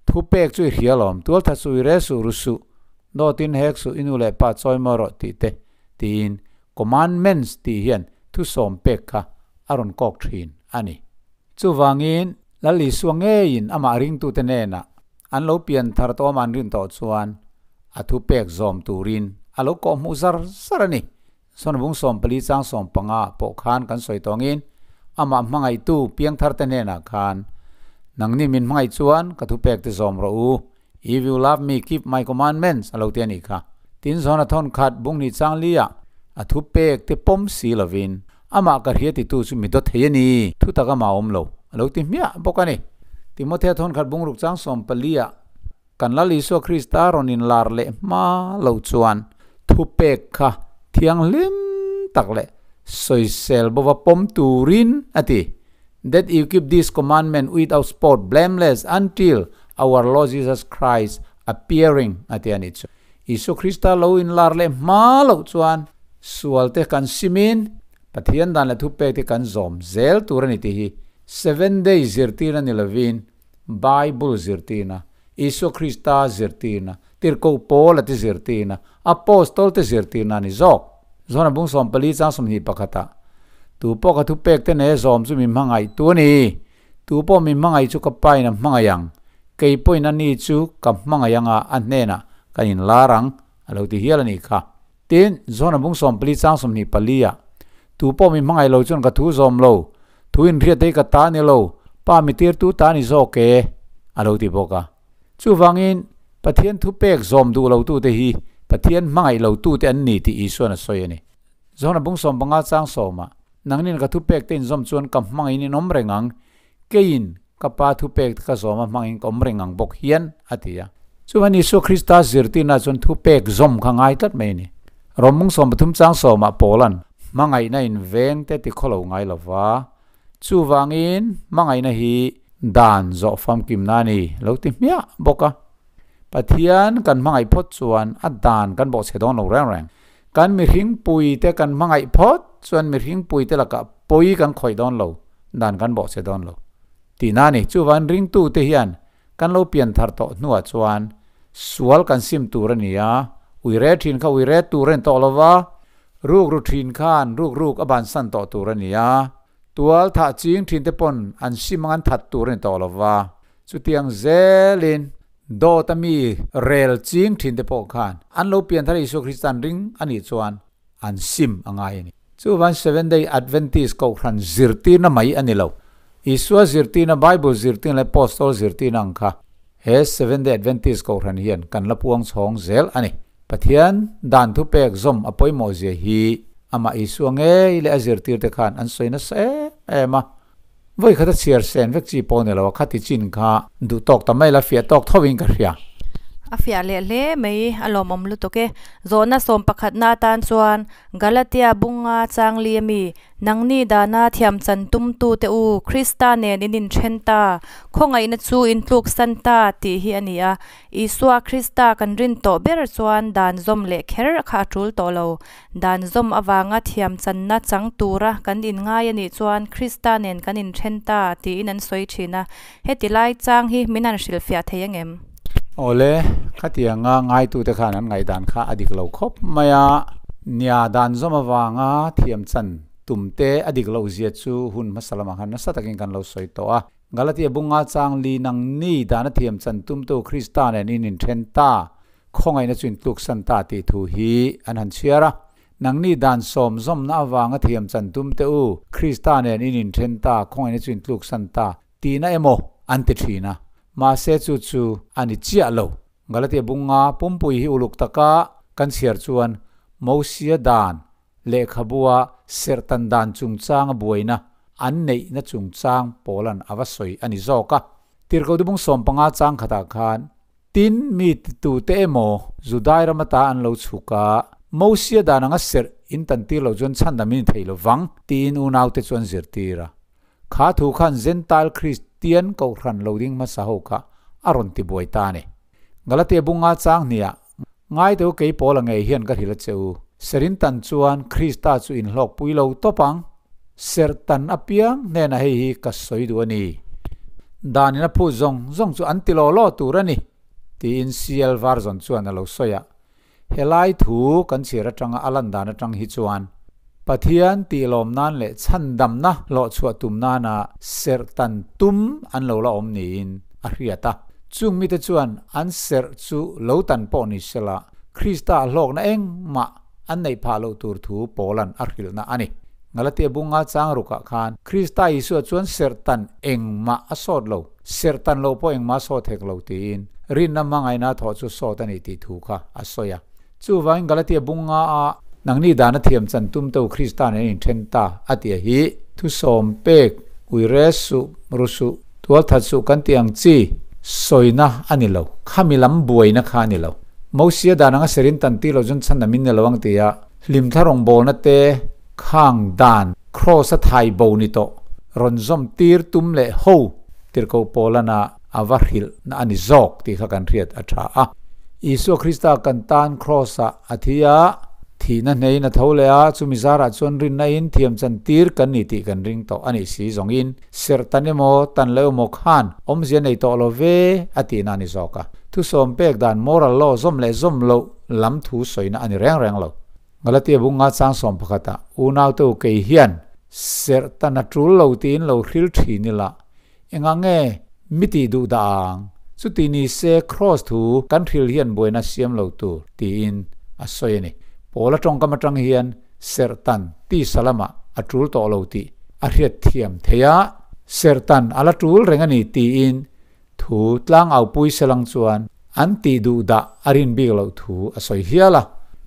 thupek chu i hria lawm, tualtha suh i re suh ru suh, dawtin hek suh i nu leh pa chawi maw rawh tih te tiin commandments tih hian thusawm pek kha a rawn kawk thin a ni. Chuvangin Lal Isua ngeiin amah ringtute hnenah an lo pian thar tawm an rin tawh chuan a thupek zawm turin a lo kawhhmuh zar zar a ni. Sawnbung 14 chang 15 pawh khan kan sawi tawngin amah hmangaihtu piangtharte hnenah khan, Nangni min hmangaih chuan ka thupek te zawm rawh u, If you love me, keep my commandments, a lo ti a nih kha. Tin zawn a thawn khat bung hnih chang liah a thupek te pawm si lovin amah ka hria titu chu mi dawt thei a ni, thutak amah awm lo, a lo ti hmiah bawk a ni. Timothea thawn khat bung ruk chang 14 ah Kan Lal Isua Krista rawn inlar leh hma lo chuan thupek kha thianghlim tak leh sawisel bova pawm turin a ti, That you keep this commandment without spot, blameless, until our Lord Jesus Christ appearing, a ti a nih chu. Isua Krista lo inlar leh hma loh chuan sualte kan simin Pathian dan leh thupek te kan zawm zel tur a ni tih hi Seven Day zirtirna ni lovin Bible zirtirna, Isua Krista zirtirna, Tirhkoh Paula te zirtirna, Apostol te zirtirna a ni zawk. Zona bung 14 chang 21 ah, Tu pawh ka thupek te nei a zawm chu mi hmangaih tu a ni. Tu pawh mi hmangaih chu ka pain a hmangaih ang. Kei pawhin a ni chu ka hmangaih anga a hnenah kan inlar ang, a lo ti hial a nih kha. Tin, Zona bung 14 chang 24 ah, Tu pawh mi hmangaih lo chuan ka thu zawm lo, thu inhriat te hi ka ta ni lo, pa mi tirtu ta ni zawk e, a lo ti bawk a. Chuvangin, Pathian thu pek zawm duh lotute hi Pathian hmangaih lotute an ni tih Isuan a sawi a ni. Zona bung 15 chang 10 ah, Nangnin ka thu pek te inzawm chuan ka hmangin in awm reng ang, keiin Ka Pa thupek te ka zawm a hmangin ka awm reng ang bawk hian, a ti a. Chuan Isua Krista zirtirna chuan thupek zawm kha ngai tlat mai a ni. Rawmung 13 chang sawmah Paula'n hmangaihna in veng te ti khaw lo ngai lo va, chuvangin hmangaihna hi dan zawh famkimna a ni lo ti hmiah bawk a. Pathian kan hmangaih phawt chuan a dan kan bawhchhe dawn lo reng reng. Kan mihringpui te kan hmangaih phawt chuan mihringpui te lakah pawi kan khawih dawn lo, dan kan bawhchhe dawn lo. Tihna a ni. Chuvan ringtu te hian kan lo pian thar tawh hnuah chuan sual kan sim tur a ni a, ui re thin kha ui re tur a ni tawh lo va, ruk ru thin khan ruk ruk a bansan tawh tur a ni a, tual thah ching thin te pawn an sim ang an that tur a ni tawh lo va. Chutiang zelin Dawt a mi rel ching thin te pawh khan an lo pian thar Isua Krista an ring a nih chuan an sim a ngai a ni. Chuvan Seventh Day Adventist kohhran zirtirna mai a ni lo. Isua zirtirna, Bible zirtirna leh Apostol zirtirna ang kha he Seventh Day Adventist kohhran hian kan la puang chhawng zel a ni. Pathian dan thupek zawm a pawimawh zia hi amah Isua ngei leh a zirtirte khan an sawi nasa em em a. Vawi khat a chhiar sen vek chi pawh ni lo a, khati chin kha duh tawk ta mai la, fiah tawk tho in ka hria. A fiah leh hle mai, a lawmawm lutuk e. Zawhna sawm pakhatna atan chuan Galatia bunga changli ami, Nangni dana thiam chan tumtute u, Krista nen in inthen ta, khawngaihna chu in tluksan ta tih hi a ni a. Isua Krista kan rin tawh ber chuan dan zawm leh kher kha a tul tawh lo. Dan zawm avanga thiam channa chang tura kan inngai a nih chuan Krista nen kan inthen ta tiin an sawi thin a. Heti lai chang hi min han hrilhfiah thei angem? Awle, khatianga ngaitute khan an ngaihdan kha a dik lo khawp mai a. Nia, dan zawm avanga thiam chan tumte a dik loh zia chu hun hmasa lamah khan nasa takin kan lo sawi tawh a. Galatia bunga chang li nang ni dan a thiam chan tumtu Krista nen in inthen ta. Khawngaihna chu intluksan ta tih thu hi an han chhiar a. Nangni dan sawm zawmna avanga thiam chan tum teh u, Krista nen in inthen ta, khawngaihna chu intluksan ta tihna emaw an ti thin a. Mahse chu chu a ni chiah lo. Galatia bunga pumpui hi uluk taka kan chhiar chuan Mosia dan lehkhabua serhtan dan chungchanga buaina an neihna chungchang pawlan a va sawi a ni zawk a. Tirhkoh dubung 15 chang khatah khan Tin, mi titute emaw Judai ram ata an lo chhuk a, Mosia dan anga serh in tan tir loh chuan chhandam in ni thei lo vang, tiin unaute chu an zirtir a. Kha thu khan Zentail Kristian Kohhran lo ding hmasa ho kha a rawn ti buai ta a ni. Galatia bunga chang hniah ngai deuh kei Paula ngei hian ka hrilh a che u. Serin tan chuan Krista chu inhlawkpui lo tawp ang. Serh tan apiang hnenah hei hi ka sawi duh a ni. Danin a phut zawng zawng chu an ti law law tur a ni, tiin CL Version chuan a lo sawi a. Helai thu kan chhiar atanga a lan dan atang hi chuan Pathian tihlawm nan leh chhandamna hlawhchhuah tum nana serh tan tum an lo la awm niin a hriat a. Chung mite chuan an serh chu lo tan pawh ni sela Krista a hlawkna engmah an neih phah loh tur thu Paula'n a hrilhna a ni. Galatia bunga chang rukah khan Krista Isua chuan serh tan engmah a sawt lo. Serh tan loh pawh engmah sawt hek lo tiin rinna hmangaihna thawh chu sawt a ni tih thu kha a sawi a. Chuvangin Galatia bunga a nangni dana thiam chan tum to Krista nen inthen ta a ti a hi. Thusawm pek, uire suh, ru suh, tual that suh kan tih ang chi sawina a ni lo. Khami lam buaina kha a ni lo. Mosia dan anga serin tan tir lo chuan chhan a min ni lo ang ti a, hlimthla rawngbawlna te khang dan Kraws a thai bo ni tawh rawn zawm tir tum leh ho tirhkoh Paulana a va hrilh na a ni zawk tih kha kan hriat a tha a. Isua Krista kan tan Kraws ah a thi a, thihna hneiin a tho leh a, chumi zarah chuan rinna in thiam chan tir kan ni tih kan ring tawh a nih si zawngin serh tan emaw tan lo emaw khan awmzia nei tawh lo ve a tihna a ni zawk a. Thusawm pek dan moral law zawm leh zawm loh lam thu sawina a ni reng reng lo. Galatia bunga chang sawm pakhatah unaute u kei hian serh tan a tul lo tiin lo hril thin ila, engah nge mi tih duh dah ang? Chuti ni se Kraws thu kan hril hian buaina siam lo tur tiin a sawi a ni. Paula tawngkam atang hian serh tan tisa lamah a tul tawh lo tih a hriat thiam theih a, serh tan a la tul reng a ni tiin Thu tlangaupui selang chuan an tih duh dah a rin bik loh thu a sawi hial a,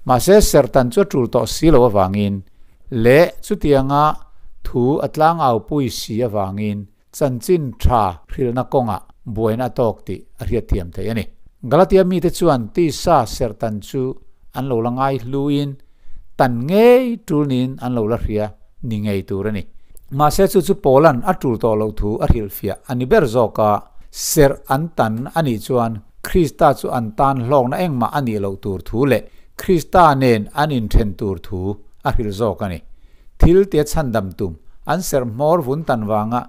mahse serhtan chu a tul tawh si loh avangin leh chutianga thu a tlangaupui si avangin chanchin tha hrilhna kawngah buaina a tawk tih a hriatthiam theih a ni. Galatia mite chuan tisa serhtan chu an lo la ngai hluin tan ngei tul niin an lo la hria ni ngei tur a ni. Mahse chu chu Paula'n a tul tawh loh thu a hrilhfiah a ni ber zawk a, serh an tan a nih chuan Krista chu an tan hlawkna engmah a nih loh tur thu leh Krista nen an inthen tur thu a hrilh zawk a ni. Thil tia chhandam tum an serh hmawr vun tan vanga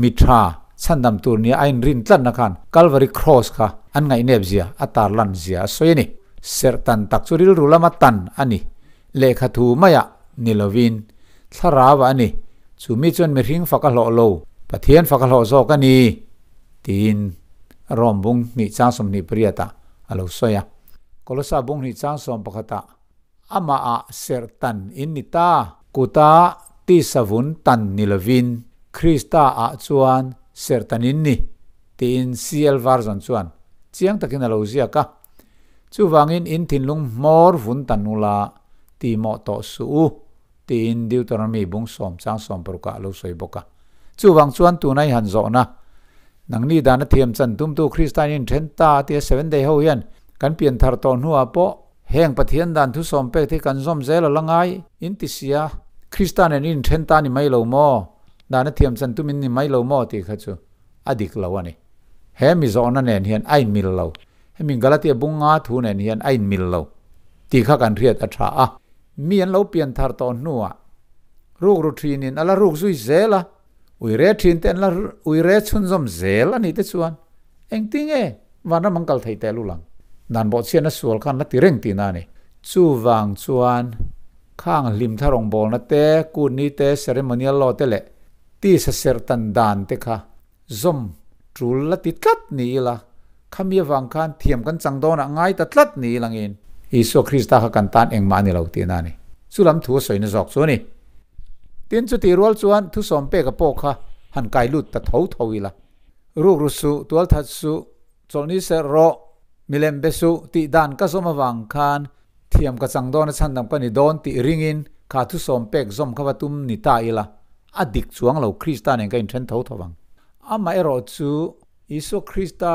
mi tha chhandam tur nia a inrin tlatna khan Calvary Cross kha an ngaihnep zia a tarlan zia a sawi a ni. Serh tan tak chu rilru lama tan a ni. Lehkha thu maiah ni lovin thlarau a ni. Chu mi chuan mihring fak a hlawh lo, Pathian fak a hlawh zawk a ni, tiin Rom bung hnih chang 28 ah a lo sawi a. Kolosa bung hnih chang 11 ah amah ah serh tan in ni ta. Kuta tisavun tan ni lovin Krista ah chuan serh tan in ni, tiin CL Version chuan chiang takin a lo ziak a. Chuvangin in thinlung hmawr vun ta nula ti mawh tawh suh u, tiin Deuteronomy bung sawm chang sawm parukah a lo sawi bawk a. Chuvang chuan tuna i han zawhna, Nangni dana thiam chan tumtu Krista in inthen ta tia Seventh Day ho hian kan pian thar tawh hnuah pawh heng Pathian dan thu sawm pek te hi kan zawm zel a la ngai in ti sia, Krista nen in inthen ta ni mai lo maw? Dana thiam chan tum in ni mai lo maw? tih kha chu a dik lo a ni. He mi zawhna nen hian a inmil lo. Hemi Galatia bunga thu nen hian a inmil lo tih kha kan hriat a tha a. Mi an lo pian thar tawh hnuah rukru thinin a la ruk zui zel a, uire thin te an la uire chhunzawm zel a nih te chuan engtinge vanram an kal thei teh lul ang? Dan bawhchhiatna sual khan la ti reng tihna a ni. Chuvang chuan khang hlimthla rawngbawlna te, kutni te, ceremonial law te leh tisa serh tan dan te kha Zawm tul la ti tlat ni ila, khami avang khan thiam kan chang dawnah ngai ta tlat ni ilangin Isua Krista kha kan tan engmah a ni lo tihna a ni. Chu lam thu a sawina zawk chu a ni. Tin, chutih rual chuan thusawm peka pawh kha han kai lut ta tho tho ila. Rukru suh, tualthat suh, chawlhni serh rawh, milem be suh tih dan ka zawm avang khan Thiam ka chang dawn a chhandam ka ni dawn tih ringin kha thusawm pek zawm kha va tum ni ta ila, a dik chuang lo Krista nen ka inthen tho tho vang. Amah erawh chu Isua Krista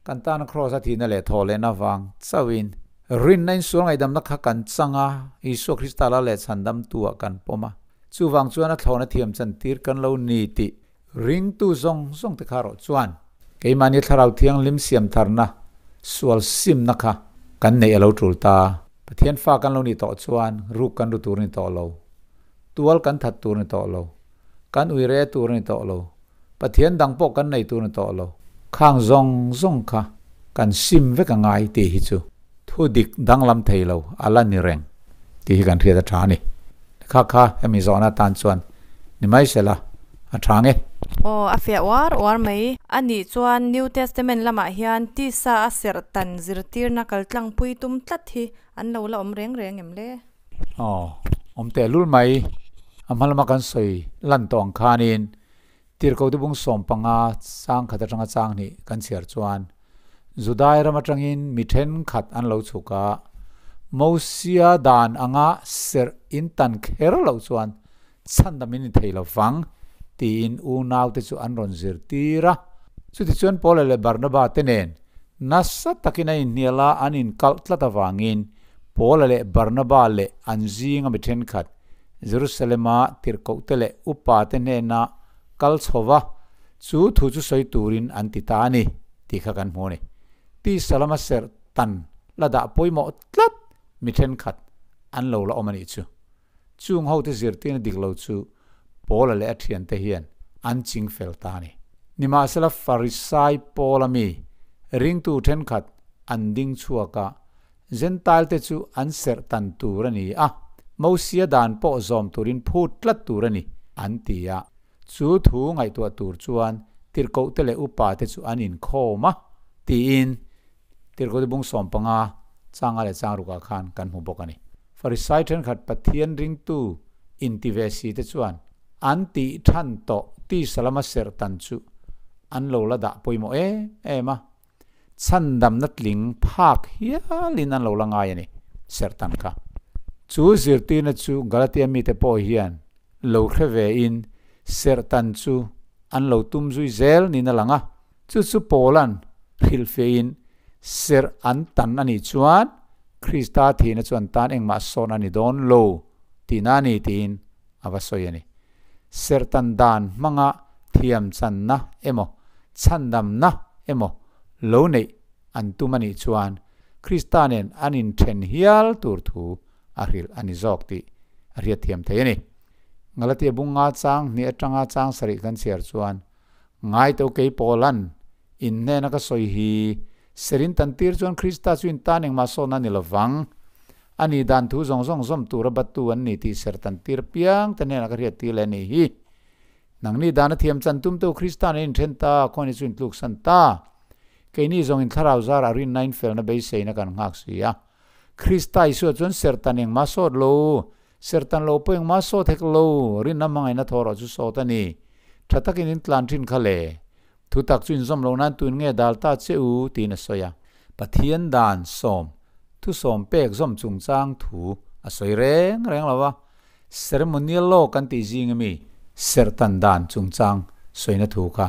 kan tana kraws a thihna leh thawh lehna vang chauhin Rinna in sual ngaihdamna kha kan chang a, Isua Krista la leh chhandamtu ah kan pawm a. Chuvang chuan a thlawna thiam chantir kan lo ni tih ringtu zawng zawng te kha rawh chuan keimahni Thlarau Thianghlim siam tharna sual simna kha kan neih a lo tul ta. Pathian fa kan lo nih tawh chuan ruk kan ru tur a ni tawh lo, tual kan that tur a ni tawh lo, kan ui re tur a ni tawh lo, Pathian dang pawh kan nei tur a ni tawh lo. Khang zawng zawng kha kan sim vek a ngai tih hi chu thu dik danglam thei lo a la ni reng tih hi kan hriat a tha a ni. Kha kha hemi zawhna atan chuan ni mai sela a tha nge. Aw, a fiah uar uar mai. A nih chuan New Testament lamah hian tisa a serh tan zirtirna kaltlangpui tum tlat hi an lo la awm reng reng em le? Aw, awm teh lul mai. A hma lama kan sawi lan tawh ang khanin Tirhkohte bung 15 chang khat atanga chang hnih kan chhiar chuan Judai ram atangin mi thenkhat an lo chhuk a, Mosia dan anga serh in tan kher loh chuan chhandam in ni thei lo vang tiin unaute chu an rawn zirtir a. Chutichuan Paula leh Barnaba te nen nasa takin an inhnial a, an inkalh tlat avangin Paula leh Barnaba leh an zinga mi thenkhat Jerusalema tirhkohte leh upate hnena kal chho va, chu thu chu sawi turin an ti ta a ni tih kha kan hmu a ni. Tisa lama serh tan la dah pawimawh tlat mi thenkhat an lo la awm a nih chu. Chung hote zirtirna dik lo chu Paula leh a thiante hian an ching fel ta a ni. Nimahsela Farisai Paula mi ringtu thenkhat an ding chhuak a, Gentile te chu an serh tan tur a ni a, Mosia dan pawh zawm turin phut tlat tur a ni, an ti a. Chu thu ngaihtuah tur chuan tirhkohte leh upa te chu an inkhawm a, tiin Tirhkohte bung 15 changa leh chang rukah khan kan hmu bawk a ni. Farisai thenkhat Pathian ringtu inti ve si te chuan an tih than tawh tisa lama serh tan chu an lo la dah pawimawh em em a. Chhandamna tling phak hialin an lo la ngai a ni, serhtan kha. Chu zirtirna chu Galatia mite pawh hian lo hre vein serhtan chu an lo tum zui zel niin a lang a. Chu chu Paula'n hrilhfiahin serh an tan a nih chuan Krista thihna chu an tan engmah sawn a ni dawn lo tihna a ni tiin a va sawi a ni. Serhtan dan hmanga thiamchanna emaw chhandamna emaw lo neih an tum a nih chuan Krista nen an inthen hial tur thu a hrilh a ni zawk tih a hriatthiam thei a ni. Galatia bunga chang hnih atanga chang sarih kan chhiar chuan Ngaito kei Paulan in hnena ka sawi hi serin tan tir chuan Krista chu in tan engmah sawn a ni lovang. A ni dan thu zawng zawng zawm tura battu an ni tih ser tan tir piang te hnenah ka hriat tir leh a nih hi. Nangni dan a thiam chan tum teu Krista'n an inthen ta, khuan hi chu in tluksan ta. Keini zawng in thlarau zarah rinna in felna beiseina kan nghak si a. Krista Isua chuan sertan engmah sawt lo, sertan lo pawh engmah sawt hek lo, rinna hmangaihna thaw rawh chu sawt a ni. Tha takin in tlan thin kha le. Thutak chu inzawm lo nan tuin nge dal ta che u? tiin a sawi a. Pathian dan sawm, thu sawm pek zawm chungchang thu a sawi reng reng lo a. Ceremonial law kan tih zing ami serhtan dan chungchang sawina thu kha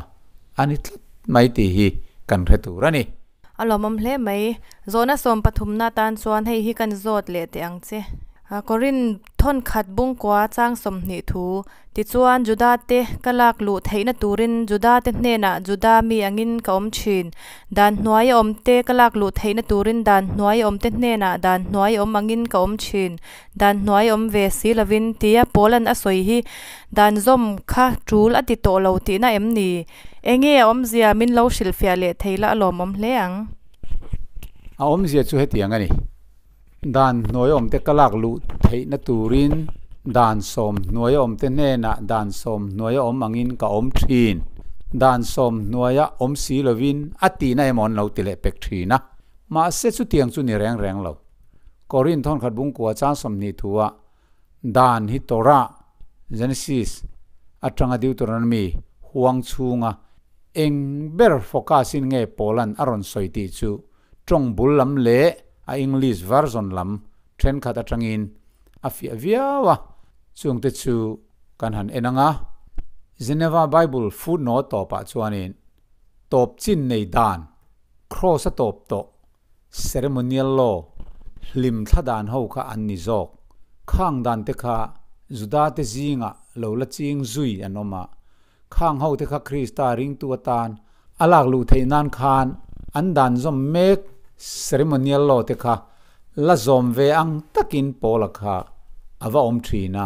a ni tlat mai tih hi kan hre tur a ni. A lawmawm hle mai. Zawhna 13na tan chuan hei hi kan zawt leh teh ang che. Korinth thawnkhat bungkua chang 20 thu Tichuan, Judate ka lak luh theihna turin Judate hnenah Juda mi angin ka awm thin. Dan hnuai a awmte ka lak luh theihna turin dan hnuai a awmte hnenah dan hnuai a awm angin ka awm thin. Dan hnuai awm ve si lovin, tia Paula'n a sawi hi dan zawm kha tul a ti tawh lo tihna em ni? Enge a awmzia min lo hrilhfiah leh thei la a lawmawm hle ang. A awmzia chu hetiang a ni. Dan hnuai awmte ka lak luh theihna turin dan 10 hnuaia awmte hnenah dan 10 hnuaia awm angin ka awm thin. Dan 10 hnuaia awm si lovin a tihna emaw an lo ti leh pek thin a. Mahse chutiang chu ni reng reng lo. Korinth thawnkhat bungkua chang 20 thua dan hi Torah, Genesis, atanga Deuteronomy huang chhunga eng ber focus in nge Paulan a rawn sawi tih chu Tawng bul lam leh a English version lam thenkhat atangin a fiah viau a, chungte chu kan han en ang a. Geneva Bible footnote tawpah chuanin tawp chin nei dan, cross a tawp tawh, ceremonial law, Hlimthla dan ho kha an ni zawk. Khang dan te kha Juda te zingah lo la ching zui an awm a. Khang ho te kha Krista ringtu atan a lak luh theih nan khan an dan zawm mek ceremonial law te kha la zawm ve ang takin Paula kha a va awm thin a.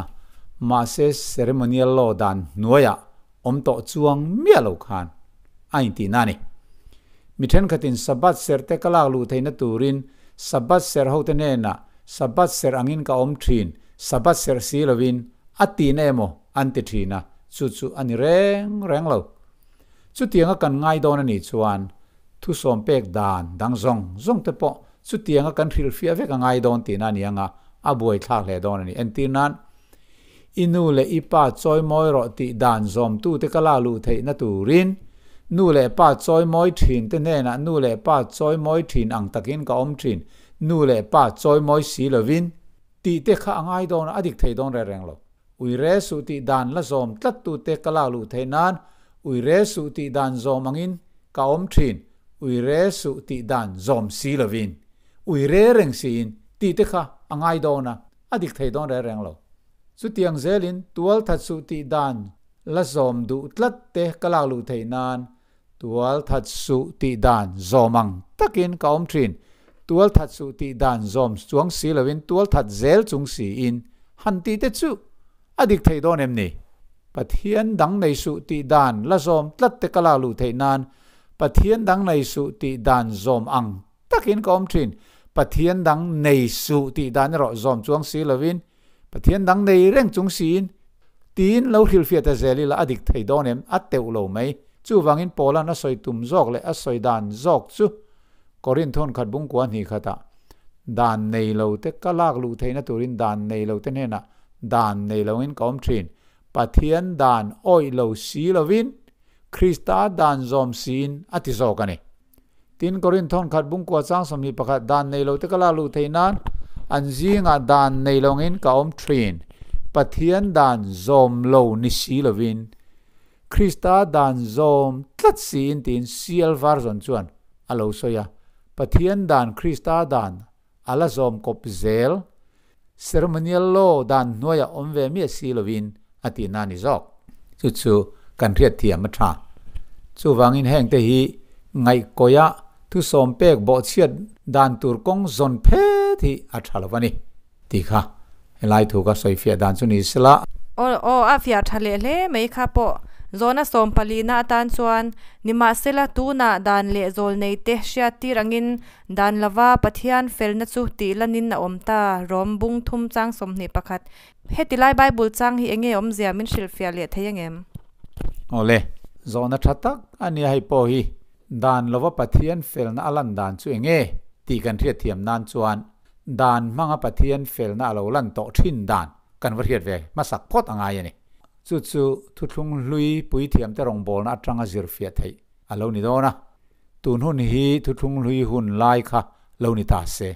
Mahse ceremonial law dan hnuaiah awm tawh chuang miah lo khan a intihna a ni. Mi thenkhatin Sabbath serh te ka lak luh theihna turin Sabbath serh hote hnenah Sabbath serh angin ka awm thin, Sabbath serh si lovin a tihna emaw an ti thin a, chu chu a ni reng reng lo. Chutianga kan ngai dawn a nih chuan thusawm pek dan dang zawng zawng te pawh chutianga kan hrilhfiah vek a ngai dawn tihna a ni ang a, a buaithlak hle dawn a ni. Entirnan, I nu leh i pa chawimawi rawh tih dan zawmtute ka la luh theihna turin nu leh pa chawimawi thin te hnenah nu leh pa chawimawi thin ang takin ka awm thin, nu leh pa chawimawi si lovin tih te kha a ngai dawn a, a dik thei dawn reng reng lo. Ui re suh tih dan la zawm tlattute ka lak luh theih nan ui re suh tih dan zawm angin ka awm thin, ui re suh tih dan zawm si lovin ui re reng siin tih te kha a ngai dawn a, A dik thei dawn reng reng lo. Chutiang zelin tual that suh tih dan la zawm duh tlat te ka lak luh theih nan tual that suh tih dan zawm ang takin ka awm thin. Tual that suh tih dan zawm chuang si loin tual that zel chung siin han tih te chu a dik thei dawn em ni? Pathian dang nei suh tih dan la zawm tlat te ka lak luh theih nan Pathian dang nei suh tih dan zawm ang takin ka awm thin. Pathian dang nei suh tih dan erawh zawm chuang si lovin, Pathian dang nei reng chung siin tiin lo hrilhfiah ta zel ila a dik thei dawn em? A teuh lo mai. Chuvangin Paula'n a sawi tum zawk leh a sawi dan zawk chu Korinth hawn khat bungkua hnih khatah dan nei lo te ka lak luh theihna turin dan nei lo te hnenah dan nei loin ka awm thin. Pathian dan awih lo si lovin Krista dan zawm siin a ti zawk a ni. Tin, Korinth thawn khat bungkua chang 21 dan nei lote ka lak luh theih nan an zingah dan nei lawngin ka awm thin. Pathian dan zawm lo ni si lovin Krista dan zawm tlat siin tiin CL Version chuan a lo sawi a. Pathian dan Krista dan a la zawm kawp zel. Ceremonial law dan hnuaiah awm ve miah si lovin a tihna a ni zawk. Chu chu kan hriatthiam a tha. Chuvangin hengte hi ngaihkawia thusawm pek bawhchhiat dan tur kawng zawn phet hi a tha lo a ni tih kha helai thu ka sawifiah dan chu ni sela. Aw aw a fiah tha leh hle mai kha pawh zawhna 14 na atan chuan nimahsela tunah dan leh zawl nei te hriattir angin Dan lova Pathian felna chu tih lanin a awm ta, Rom bung thum chang 21. Heti lai Bible chang hi enge awmzia min hrilhfiah leh thei angem? Awle, zawhna tha tak a nia hei pawh hi dan lova Pathian felna a lan dan chu enge tih kan hriatthiam nan chuan dan hmanga Pathian felna a lo lan tawh thin dan kan va hriat ve hmasak phawt a ngai a ni. Chu chu thuthlung hlui puithiamte rawngbawlna atanga zirfiah theih a lo ni dawn a. Tun hun hi thuthlung hlui hun lai kha lo ni ta se.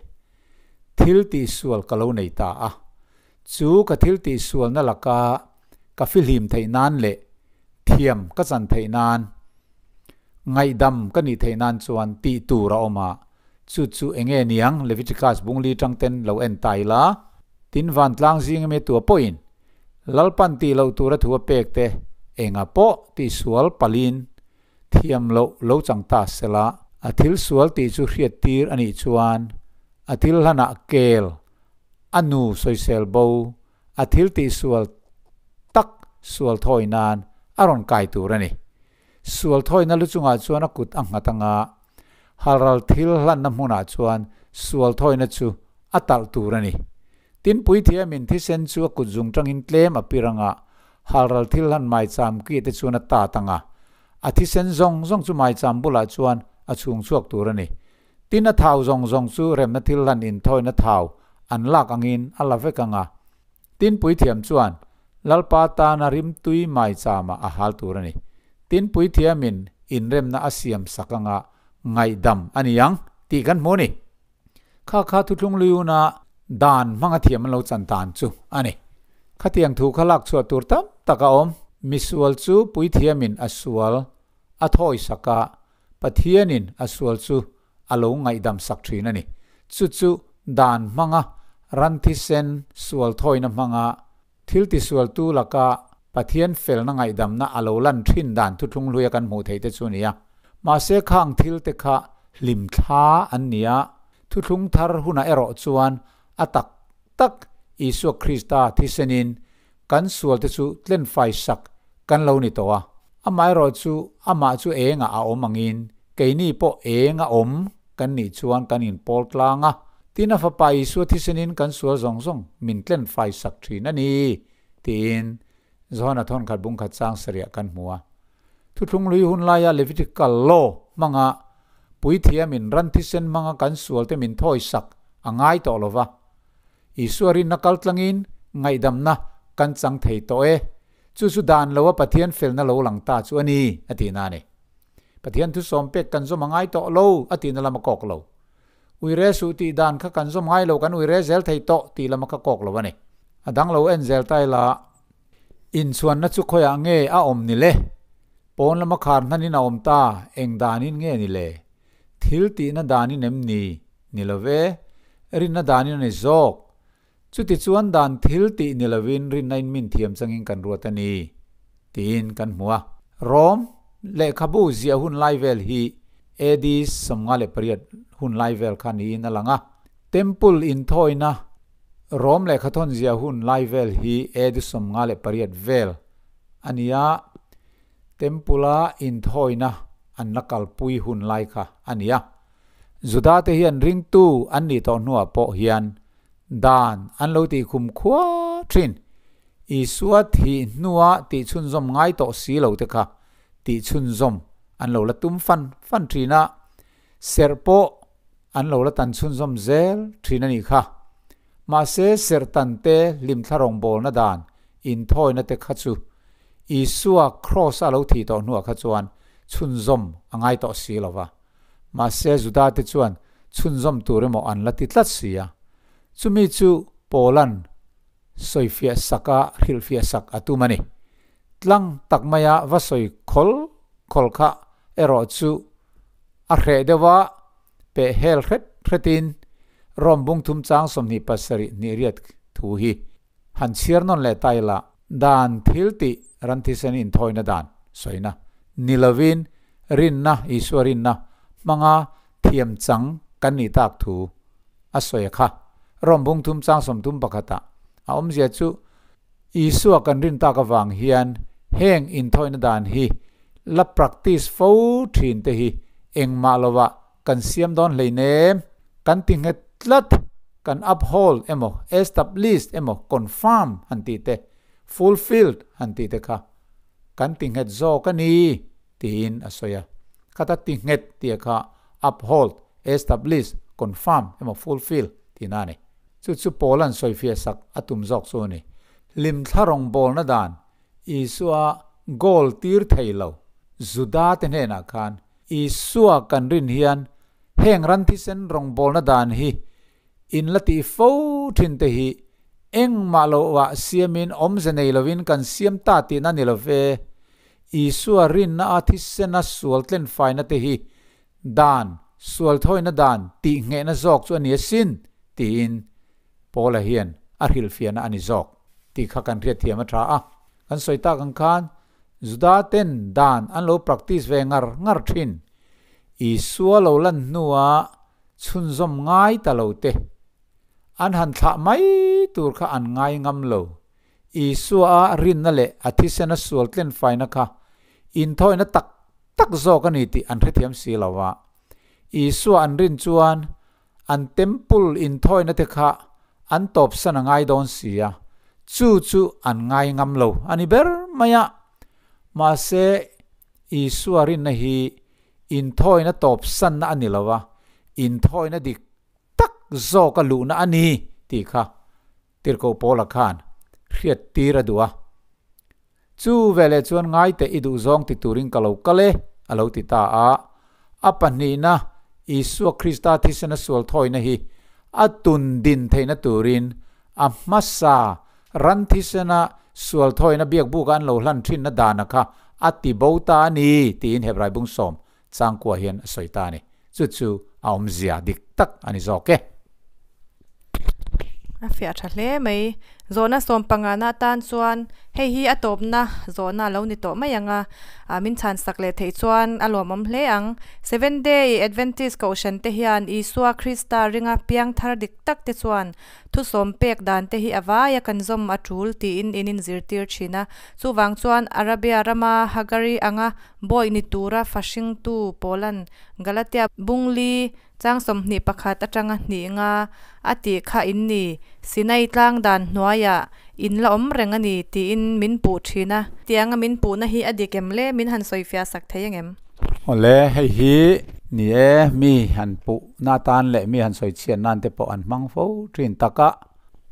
Thil tihsual ka lo nei ta a. Chu ka thil tihsualna laka ka fihlim theih nan leh thiam ka chan theih nan, ngaihdam ka nih theih nan chuan tih tur a awm a. Chu chu enge niang Leviticus bungli tang ten lo en ta ila. Tin vantlang zing emi tua pawhin Lalpan tih loh tura thu a pek te enga pawh tihsual palin Thiam loh lo chang ta sela, a thil sual tih chu hriat tir a nih chuan a thil hlanah kel, a nu sawisel bo, a thil tih sual tak sual thawi nan a rawn kai tur a ni. Sual thawina lu chungah chuan a kut a nghat anga, halral thil hlanna hmunah chuan sual thawina chu a talh tur a ni. Tin puithiamin thisen chu a kut zung tangin tlem a pir anga, halral thil hlan maicham ki te chuan a tat anga, a thisen zawng zawng chu maicham bulah chuan a chhung chhuak tur a ni. Tin a thau zawng zawng chu remna thil hlan inthawina thau an lak angin a la vek anga. Tin puithiam chuan Lalpa tana rimtui maichama a hal tur a ni. Tin puithiamin inremna a siam sak anga ngaihdam a ni ang tih kan hmu a ni. Kha kha thuthlung luiuna dan hmanga thiam an lo chan tan chu a ni. Khatiang thu kha lak chhuah tur tam tak a awm. Misual chu puithiamin a sual a thawi sak a, Pathianin a sual chu a lo ngaihdam sak thin a ni. Chu chu dan hmanga ran thisen sual thawina hmanga thil tisualtu laka Pathian felna ngaihdamna a lo lan thin dan thuthlung hluia kan hmuh theih te chu a ni a. Mahse khang thil te kha hlimthla an ni a, thuthlung thar hunah erawh chuan a tak tak Isua Krista thisenin kan sual te chu tlenfai sak kan lo ni tawh a. Amaherawh chu amah chu engah a awm angin keini pawh eng a awm kan nih chuan kan inpawl tlang a, tin a Fapa Isua thisenin kan sual zawng zawng min tlenfai sak thin a ni tiin Johana thawnkhat bungkhat chang sarih kan hmu a. Thuthlung lui hun laia Levitical Law hmanga puithiamin ran thisen hmanga kan sualte min thawi sak a ngai tawh lo va. Isua rinna kal tlangin ngaihdamna kan chang thei tawh e. Chu chu dan loa Pathian felna lo lang ta chu a ni, a tihna a ni. Pathian thusawm pek kan zawm a ngai tawh lo, a tihna lam a kawk lo. Uire suh tih dan kha kan zawm ngai lo, kan uire zel thei tawh tih lama kha kawk lo a ni. A dang lo en zel ta ila, inchhuanna chu khawiah nge a awm ni le? Pawn lama khar hnanin a awm ta, eng danin nge ni le? Thil tihna danin em ni? Ni lo ve, rinna danin a ni zawk. Chutichuan dan thil tih ni lovin rinna in min thiam changin kan ruat a ni, tiin kan hmu a. Rom lehkhabu ziah hun lai vel hi AD 58 hun lai vel kha niin a lang a. Temple inthawina Rom lehkhathawn ziah hun lai vel hi AD 58 vel a ni a. Temple-a inthawina an la kalpui hun lai kha a ni a. Juda te hian ringtu an nih tawh hnuah pawh hian dan an lo tih khum khua thin. Isua thih hnua tih chhunzawm ngai tawh si lo te kha tih chhunzawm an lo la tum fan fan thin a, serh pawh an lo la tan chhunzawm zel thin a nih kha. Mahse serh tan te hlimthla rawngbawlna dan inthawina te kha chu Isua kraws a lo thih tawh hnuah kha chuan chhunzawm a ngai tawh si lo va. Mahse Juda te chuan chhunzawm tur emaw an la ti tlat si a. Chumi chu Paula'n sawifiah sak a hrilhfiah sak a tum a ni. Tlang tak maia va sawi khawl khawl kha erawh chu a hreh deuh a, peh hel hret hretin Rom bung thum chang 27 hnih riat thu hi han chhiar nawn leh ta ila, dan thil tih ran thisen inthawina dan sawina ni lovin rinna, Isua rinna hmanga thiam chang kan nih tak thu a sawi a kha. Rom bung thum chang 31 ah a awmzia chu Isua kan rin tak avang hian heng inthawina dan hi la practice fo thin te hi engmah lovah kan siam dawn hleinem, kan ti nghet tlat, kan uphold emaw, established emaw, confirm han tih te, fulfilled han tih te kha kan ti nghet zawk a ni tiin a sawi a. Khata ti nghet tih kha uphold, establish, confirm emaw fulfill tihna a ni. Chu chu Paula'n sawifiah sak a tum zawk chu a ni. Hlimthla rawngbawlna dan Isua goal tir thei lo Juda te hnenah khan Isua kan rin hian heng ran thisen rawngbawlna dan hi in la tih fo thin te hi engmah lohah siamin awmze nei lovin kan siam ta tihna ni lo ve. Isua rinna a thisena sual tlenfaina te hi dan, sual thawina dan tih nghehna zawk chu a ni asin tiin Paula hian a hrilhfiahna a ni zawk tih kha kan hriatthiam a tha a. Kan sawi tak ang khan Juda ten dan an lo practice ve ngar ngar thin. Isua lo lan hnua chhunzawm ngai ta lo te an han thlah mai tur kha an ngai ngam lo. Isua a rinna leh a thisena sual tlenfaina kha inthawina tak tak zawk a ni tih an hrethiam si lo a. Isua an rin chuan an temple inthawina te kha an tawpsan a ngai dawn si a, chu chu an ngai ngam lo a ni ber mai a. Mahse, Isua rinna hi inthawina tawpsanna a ni lo a, inthawina dik tak zawka luhna a ni tih kha Tirhkoh Paula khan hriat tir a duh a. Chu veleh chuan ngaite i duh zawng ti turin ka lo kal e, a lo ti ta a. A pahnihna, Isua Krista thisena sual thawina hi a tun din theihna turin a hmasa ran thisena sual thawina biakbuka an lo hlan thinna dana kha a ti bo ta a ni, tiin Hebrai bung sawm changkua hian a sawi ta a ni. Chu chu a awmzia dik tak a ni zawk e. A fiah tha hle mai. Zawhna sawmpangana atan chuan hei hi a tawpna zawhna a lo ni tawh mai ang a, min chhan sak leh theih chuan a lawmawm hle ang. Seventh Day Adventist Kohhran te hian Isua Krista ringa piang thar dik tak te chuan thusawm pek dan te hi a vaia kan zawm a tul tiin in inzirtir thin a. Chuvang chuan Arabia rama Hagari anga bawi ni tura fahringtu pawlan Galatia bungli Chang 21 atanga hnih nga a tih kha in ni, Sinai tlang dan hnuaiah in la awm reng a ni tiin min puh thin a. Tianga min puhna hi a dik em le? Min han sawifiah sak thei ang em? Awle, hei hi ni e, mi han puhna atan leh mi han sawichhiat nan te pawh an hmang fo thin tak a.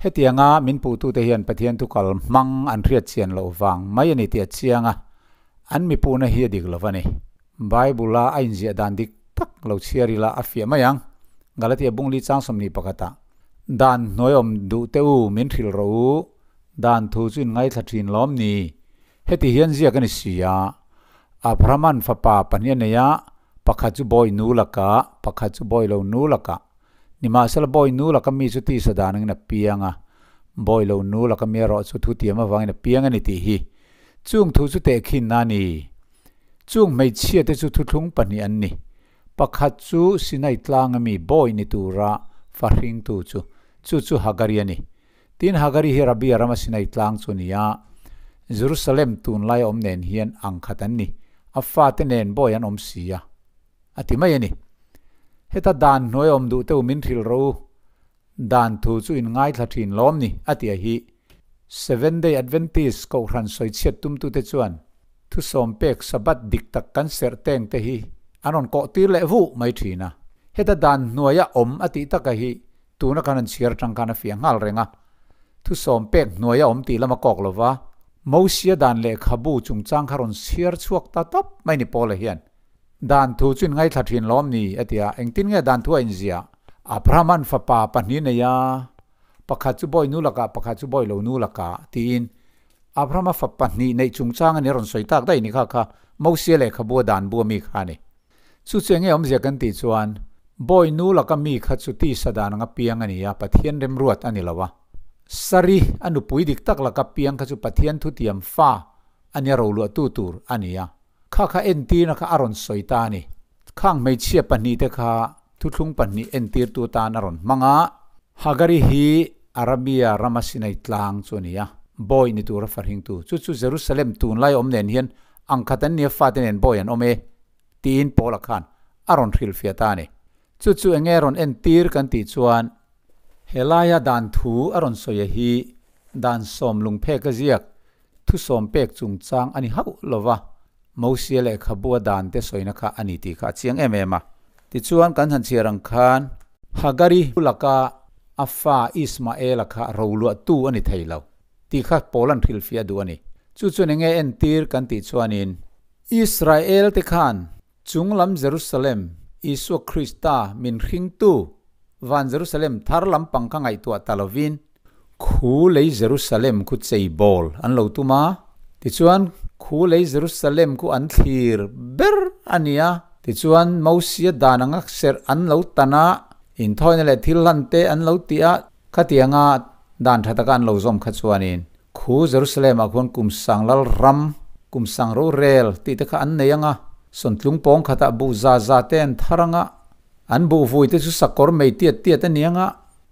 Hetianga min puhtute hian Pathian thukal hmang an hriatchian loh vang mai a ni tih a chiang a, an mi puhna hi a dik lo va ni. Bible-a a inziah dan dik tak lo chhiar ila a fiah mai ang. Galatia bungli chang 21ah, Dan hnuai awm duh teh u, min hrilh rawh u, dan thu chu in ngaithla thin lawm ni? Heti hian ziak a ni si a, Abrahama'n fapa pahnih a nei a, pakhat chu bawi nu lakah, pakhat chu bawi lo nu lakah. Nimahsela bawi nu laka mi chu tisa dan angin a piang a, bawi lo nu laka mi erawh chu thutiam avangin a piang a ni tih hi. Chung thu chu tehkhinna a ni. Chung hmeichhia te chu thuthlung pahnih an ni. Pakhat chu Sinai tlanga mi bawi ni tura fahringtu chu, chu chu Hagari a ni. Tin, Hagari hi Arabia rama Sinai tlang chu a ni a, Jerusalem tunlai a awm nen hian ang khat an ni. A fate nen bawi an awm si a, a ti mai a ni. Heta dan hnuai awm duh teu min hrilh rawh u, Dan thu chu in ngaithla thin lawm ni, a ti a hi. Seventh Day Adventist Kohhran sawichhiat tumtute chuan thusawm pek Sabbath dik tak kan serh teng te hi an rawn kawh tir leh vuh mai thin a. Heta dan hnuaia awm a tih taka hi tuna kan han chhiar atang khan a fiah nghal reng a. Thusawm pek hnuaia awm tih lam a kawk lo va, Mosia dan lehkhabu chungchang kha rawn chhiar chhuak ta tawp mai ni Paula hian. Dan thu chu in ngaithla thin lawm ni? a ti a. Engtin nge dan thu a inziah? Abrahama'n fapa pahnih nei a, pakhat chu bawi nu lakah, pakhat chu bawi lo nu lakah, tiin Abrahama fa pahnih neih chungchang a ni a rawn sawi tak daih ni kha kha Mosia lehkhabu a dan bu a mi kha a ni. Chu chu enge awmzia kan tih chuan bawi nu laka mi kha chu tisa dan anga piang a ni a, Pathian remruat a ni lo a. Sari, a nupui dik tak laka piang kha chu Pathian thutiam fa a nia roluahtu tur a ni a. Kha kha entirna kha a rawn sawi ta a ni. Khang hmeichhia pahnihte kha thuthlung pahnih entirtu atan a rawn hmang a. Hagari hi Arabia rama Sinai tlang chu a ni a, bawi ni tura farhingtu. Chu chu Jerusalem tunlai awm nen hian ang khat an nia fate nen bawi an awm e, tiin Paula khan a rawn hrilhfiah ta a ni. Chu chu enge rawn entir kan tih chuan helaia dan thu a rawn sawi a hi dan sawm lungphek a ziak Thusawm pek chungchang a ni hauh lo va, Mosia lehkhabu a dan te sawina kha a ni tih kha a chiang em em a. Tichuan kan han chhiar ang khan Hagari laka a fa Ismaela kha roluahtu a ni thei lo tih kha Paula'n hrilhfiah duh a ni. Chu chuan enge entir kan tih chuanin Israel te khan Chunglam Jerusalem, Isua Krista min hringtu van Jerusalem thar lampang kha ngaihtuah ta lovin, khu lei Jerusalem khu chei bawl an lo tum a, tichuan khu lei Jerusalem khu an thlir ber a ni a, tichuan Mosia dan anga serh an lo tan a, inthawina leh thil hlan te an lo ti a, khatianga dan tha taka an lo zawm kha chuanin Khu Jerusalem-ah khuan kum sang lal ram, kum sang rorel tih te kha an nei ang a, sawntlung pawng khatah buh za za te an thar ang a, an buh vui te chu sakawr mei tiat tiat a ni ang a,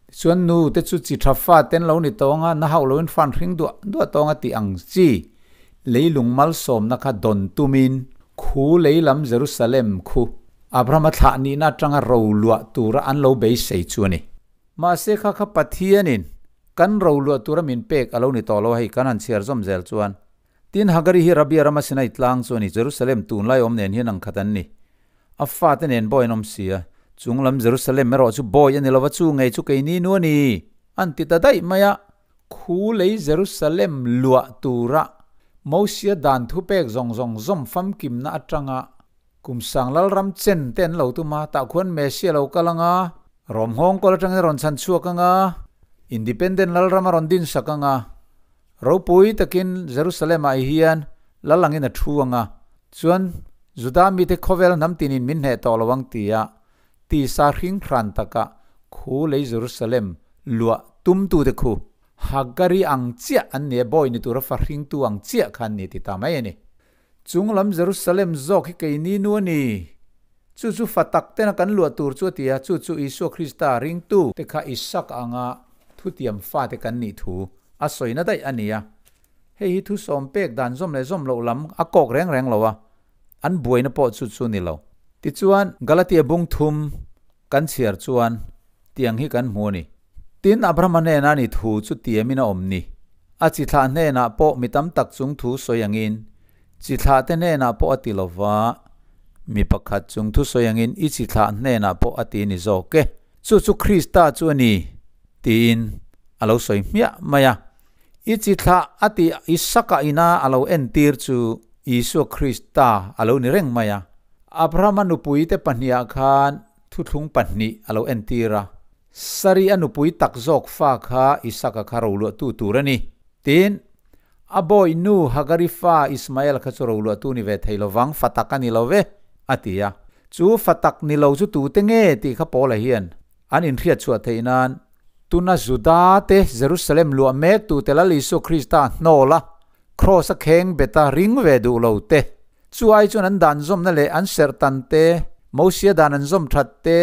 tichuan nu te chu chi tha fa te an lo ni tawng a, na hauh loin fan hring duah duah tawng a tih ang chi leilung malsawmna kha dawn tumin khu leilam Jerusalem khu Abrahama thlah nihna atanga ro luah tura an lo beisei chu a ni. Mahse kha kha Pathianin kan ro luah tura min pek a lo ni tawh lo a, hei kan han chhiar zawm zel chuan. Tin, Hagari hi Arabia rama Sinai tlang chu a ni, Jerusalem tunlai awm nen hian ang khat an ni. A fate nen bawi an awm si a, chung lam Jerusalem erawh chu bawi a ni lo va, chu ngei chu keini nu a ni, an ti ta daih mai a. Khu lei Jerusalem luah tura Mosia dan thupek zawng zawng zawm famkimna atanga Kum sang Lalram chen te an lo tum a, tah khuan Messi a lo kal ang a, Rom nghawng kawl atangin a rawn chhan chhuak ang a, Independent Lalram a rawn din sak ang a, ropui takin Jerusalem ah hian Lal angin a thu ang a, chuan Juda mite khawvel hnam tinin min hneh tawh lo ang tia tisa hring hran taka khu lei Jerusalem luah tumtute khu Hagari ang chiah an ni a, bawi ni tura fa hringtu ang chiah kha an ni ti ta mai a ni. Chung lam Jerusalem zawk hi keini nu a ni. Chu chu fa tak tena kan luah tur chu a ti a, chu chu Isua Krista ringtu te kha Isak anga thutiam fate kan nih thu a sawina daih a ni a. Hei hi thusawm pek dan zawm leh zawm loh lam a kawk reng reng lo a, an buaina pawh chu chu ni lo. Tichuan, Galatia bung thum kan chhiar chuan tiang hi kan hmu a ni. Tin, Abrahama hnena ni thu chu tiamin a awm ni. A chi thlah hnenah pawh mi tam tak chung thu sawi angin, chi thlahte hnenah pawh a ti lo va, mi pakhat chung thu sawi angin i chi thlah hnenah pawh a ti ni zawk e. Chu chu Krista chu a ni, tiin a lo sawi hmiah mai a. I chi thlah a tih Isaka ina a lo entir chu Isua Krista a lo ni reng mai a. Abrahama nupuite pahniha khan thuthlung pahnih a lo entir a. Sari a nupui tak zawk fa kha Isaka kha roluahtu tur a ni. Tin, a bawi nu Hagari fa Ismael kha chu roluahtu ni ve thei lovang, fa tak a ni lo ve, a ti a. Chu fa tak ni lo chu tute nge tih kha Paula hian an inhriat chhuah theih nan tuna Juda te Jerusalem luah mek tute Lal Isua Krista hnawl a, Kraws a kheng bet a ring ve duh lo te. Chu ai chuan an dan zawmna leh an serh tan te, Mosia dan an zawm that te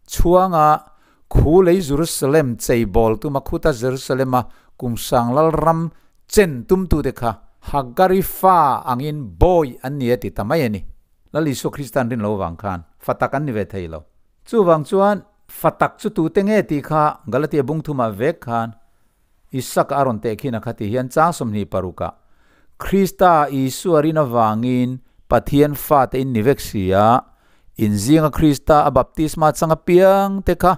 chhuanga khu lei Jerusalem cheibawl tuma khuta Jerusalema kum sang lal ram chen tumtute kha Hagari fa angin bawi an ni a ti ta mai a ni. Lal Isua Krista an rin lo vang khan fa tak an ni ve thei lo. Chuvang chuan fa tak chu tute nge tih kha Galatia bung thumah vek khan Isaka a rawn teh khin a kha ti hian chang 26 ah, Krista Isua rin avangin Pathian fate in ni vek si a, in zinga Krista a baptisma chang apiang te kha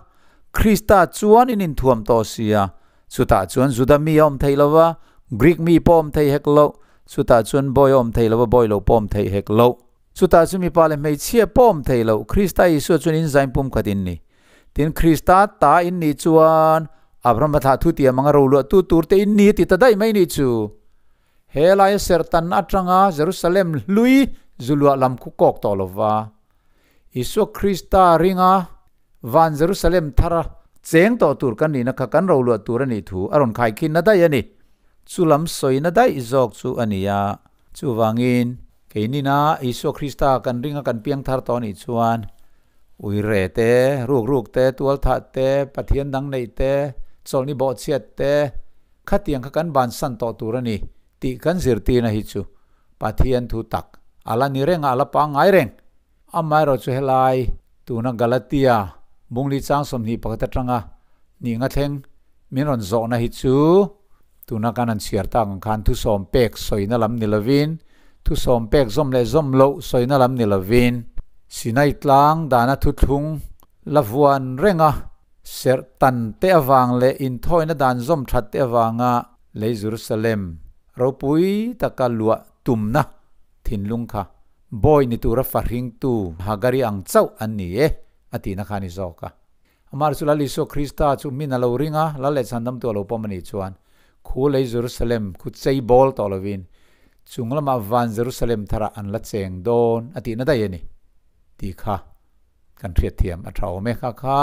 Krista chuan in inthuam tawh si a, chutah chuan Juda mi a awm thei lo va, Greek mi pawh awm thei hek lo, chutah chuan bawi a awm thei lo va, bawi lo pawh awm thei hek lo. Chutah chu mipa leh hmeichhia pawh awm thei lo, Krista Isua chuan in zain pumkhat in ni. Tin, Krista ta in nih chuan Abraham thlah thu tiam anga roluahtu tur te in ni ti ta daih mai nih chu. He laia serhtan atanga Jerusalem hlui zu luah lam khu kawk tawh lo va. Isua Krista ringa van Jerusalem thara cheng tawh tur kan nihna kha kan roluah tur a nih thu a rawn khaikhin na daih a ni. Chu lam sawina daih zawk chu a ni a. Chuvangin, keinina Isua Krista kan ringa kan piang thar tawh nih chuan uire te, ruk ruk te, tualthah te, Pathian dang neih te, chawlhni bawhchhiat te, khatiang kha kan bansan tawh tur a ni tih kan zirtirna hi chu Pathian thu tak a la ni reng a, a la pangngai reng. Amaherawh chu helai tuna Galatia bungli chang 21 atanga hnih nga thleng min rawn zawhna hi chu tuna kan han chhiar tak ang khan thusawm pek sawina lam ni lovin, thusawm pek zawm leh zawm loh sawina lam ni lovin, Sinai tlang dana thuthlung la vuan renga serh tan te avang leh inthawina dan zawm that te avanga lei Jerusalem ropui taka luah tumna thinlung kha Bawi ni tura fahringtu Hagari ang chauh an ni e, a tihna kha a ni zawk a. Amah chu Lal Isua Krista chu min a lo ring a, Lal leh Chhandamtu a lo pawm a nih chuan khu lei Jerusalem khu chei bawl tawh lovin chung lamah van Jerusalem tharah an la cheng dawn a tihna daih a ni tih kha kan hriatthiam a tha awm e. Kha kha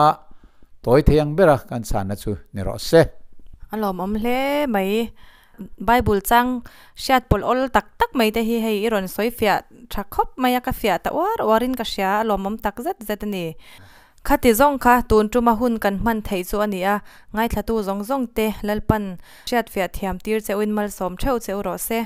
tawi thei ang bera kan chhanna chu ni rawh se. A lawmawm hle mai. Bible chang hriat pawlh awl tak tak mai te hi hei i rawn sawi fiah tha khawp mai a, ka fiah ta uar uarin ka hria, a lawmawm tak zet zet a ni. Khati zawng kha tun tuma hun kan hman theih chu a ni a, ngaithlatu zawng zawng te Lalpan hriat fiah thiam tir che uin malsawm theuh che u rawh se.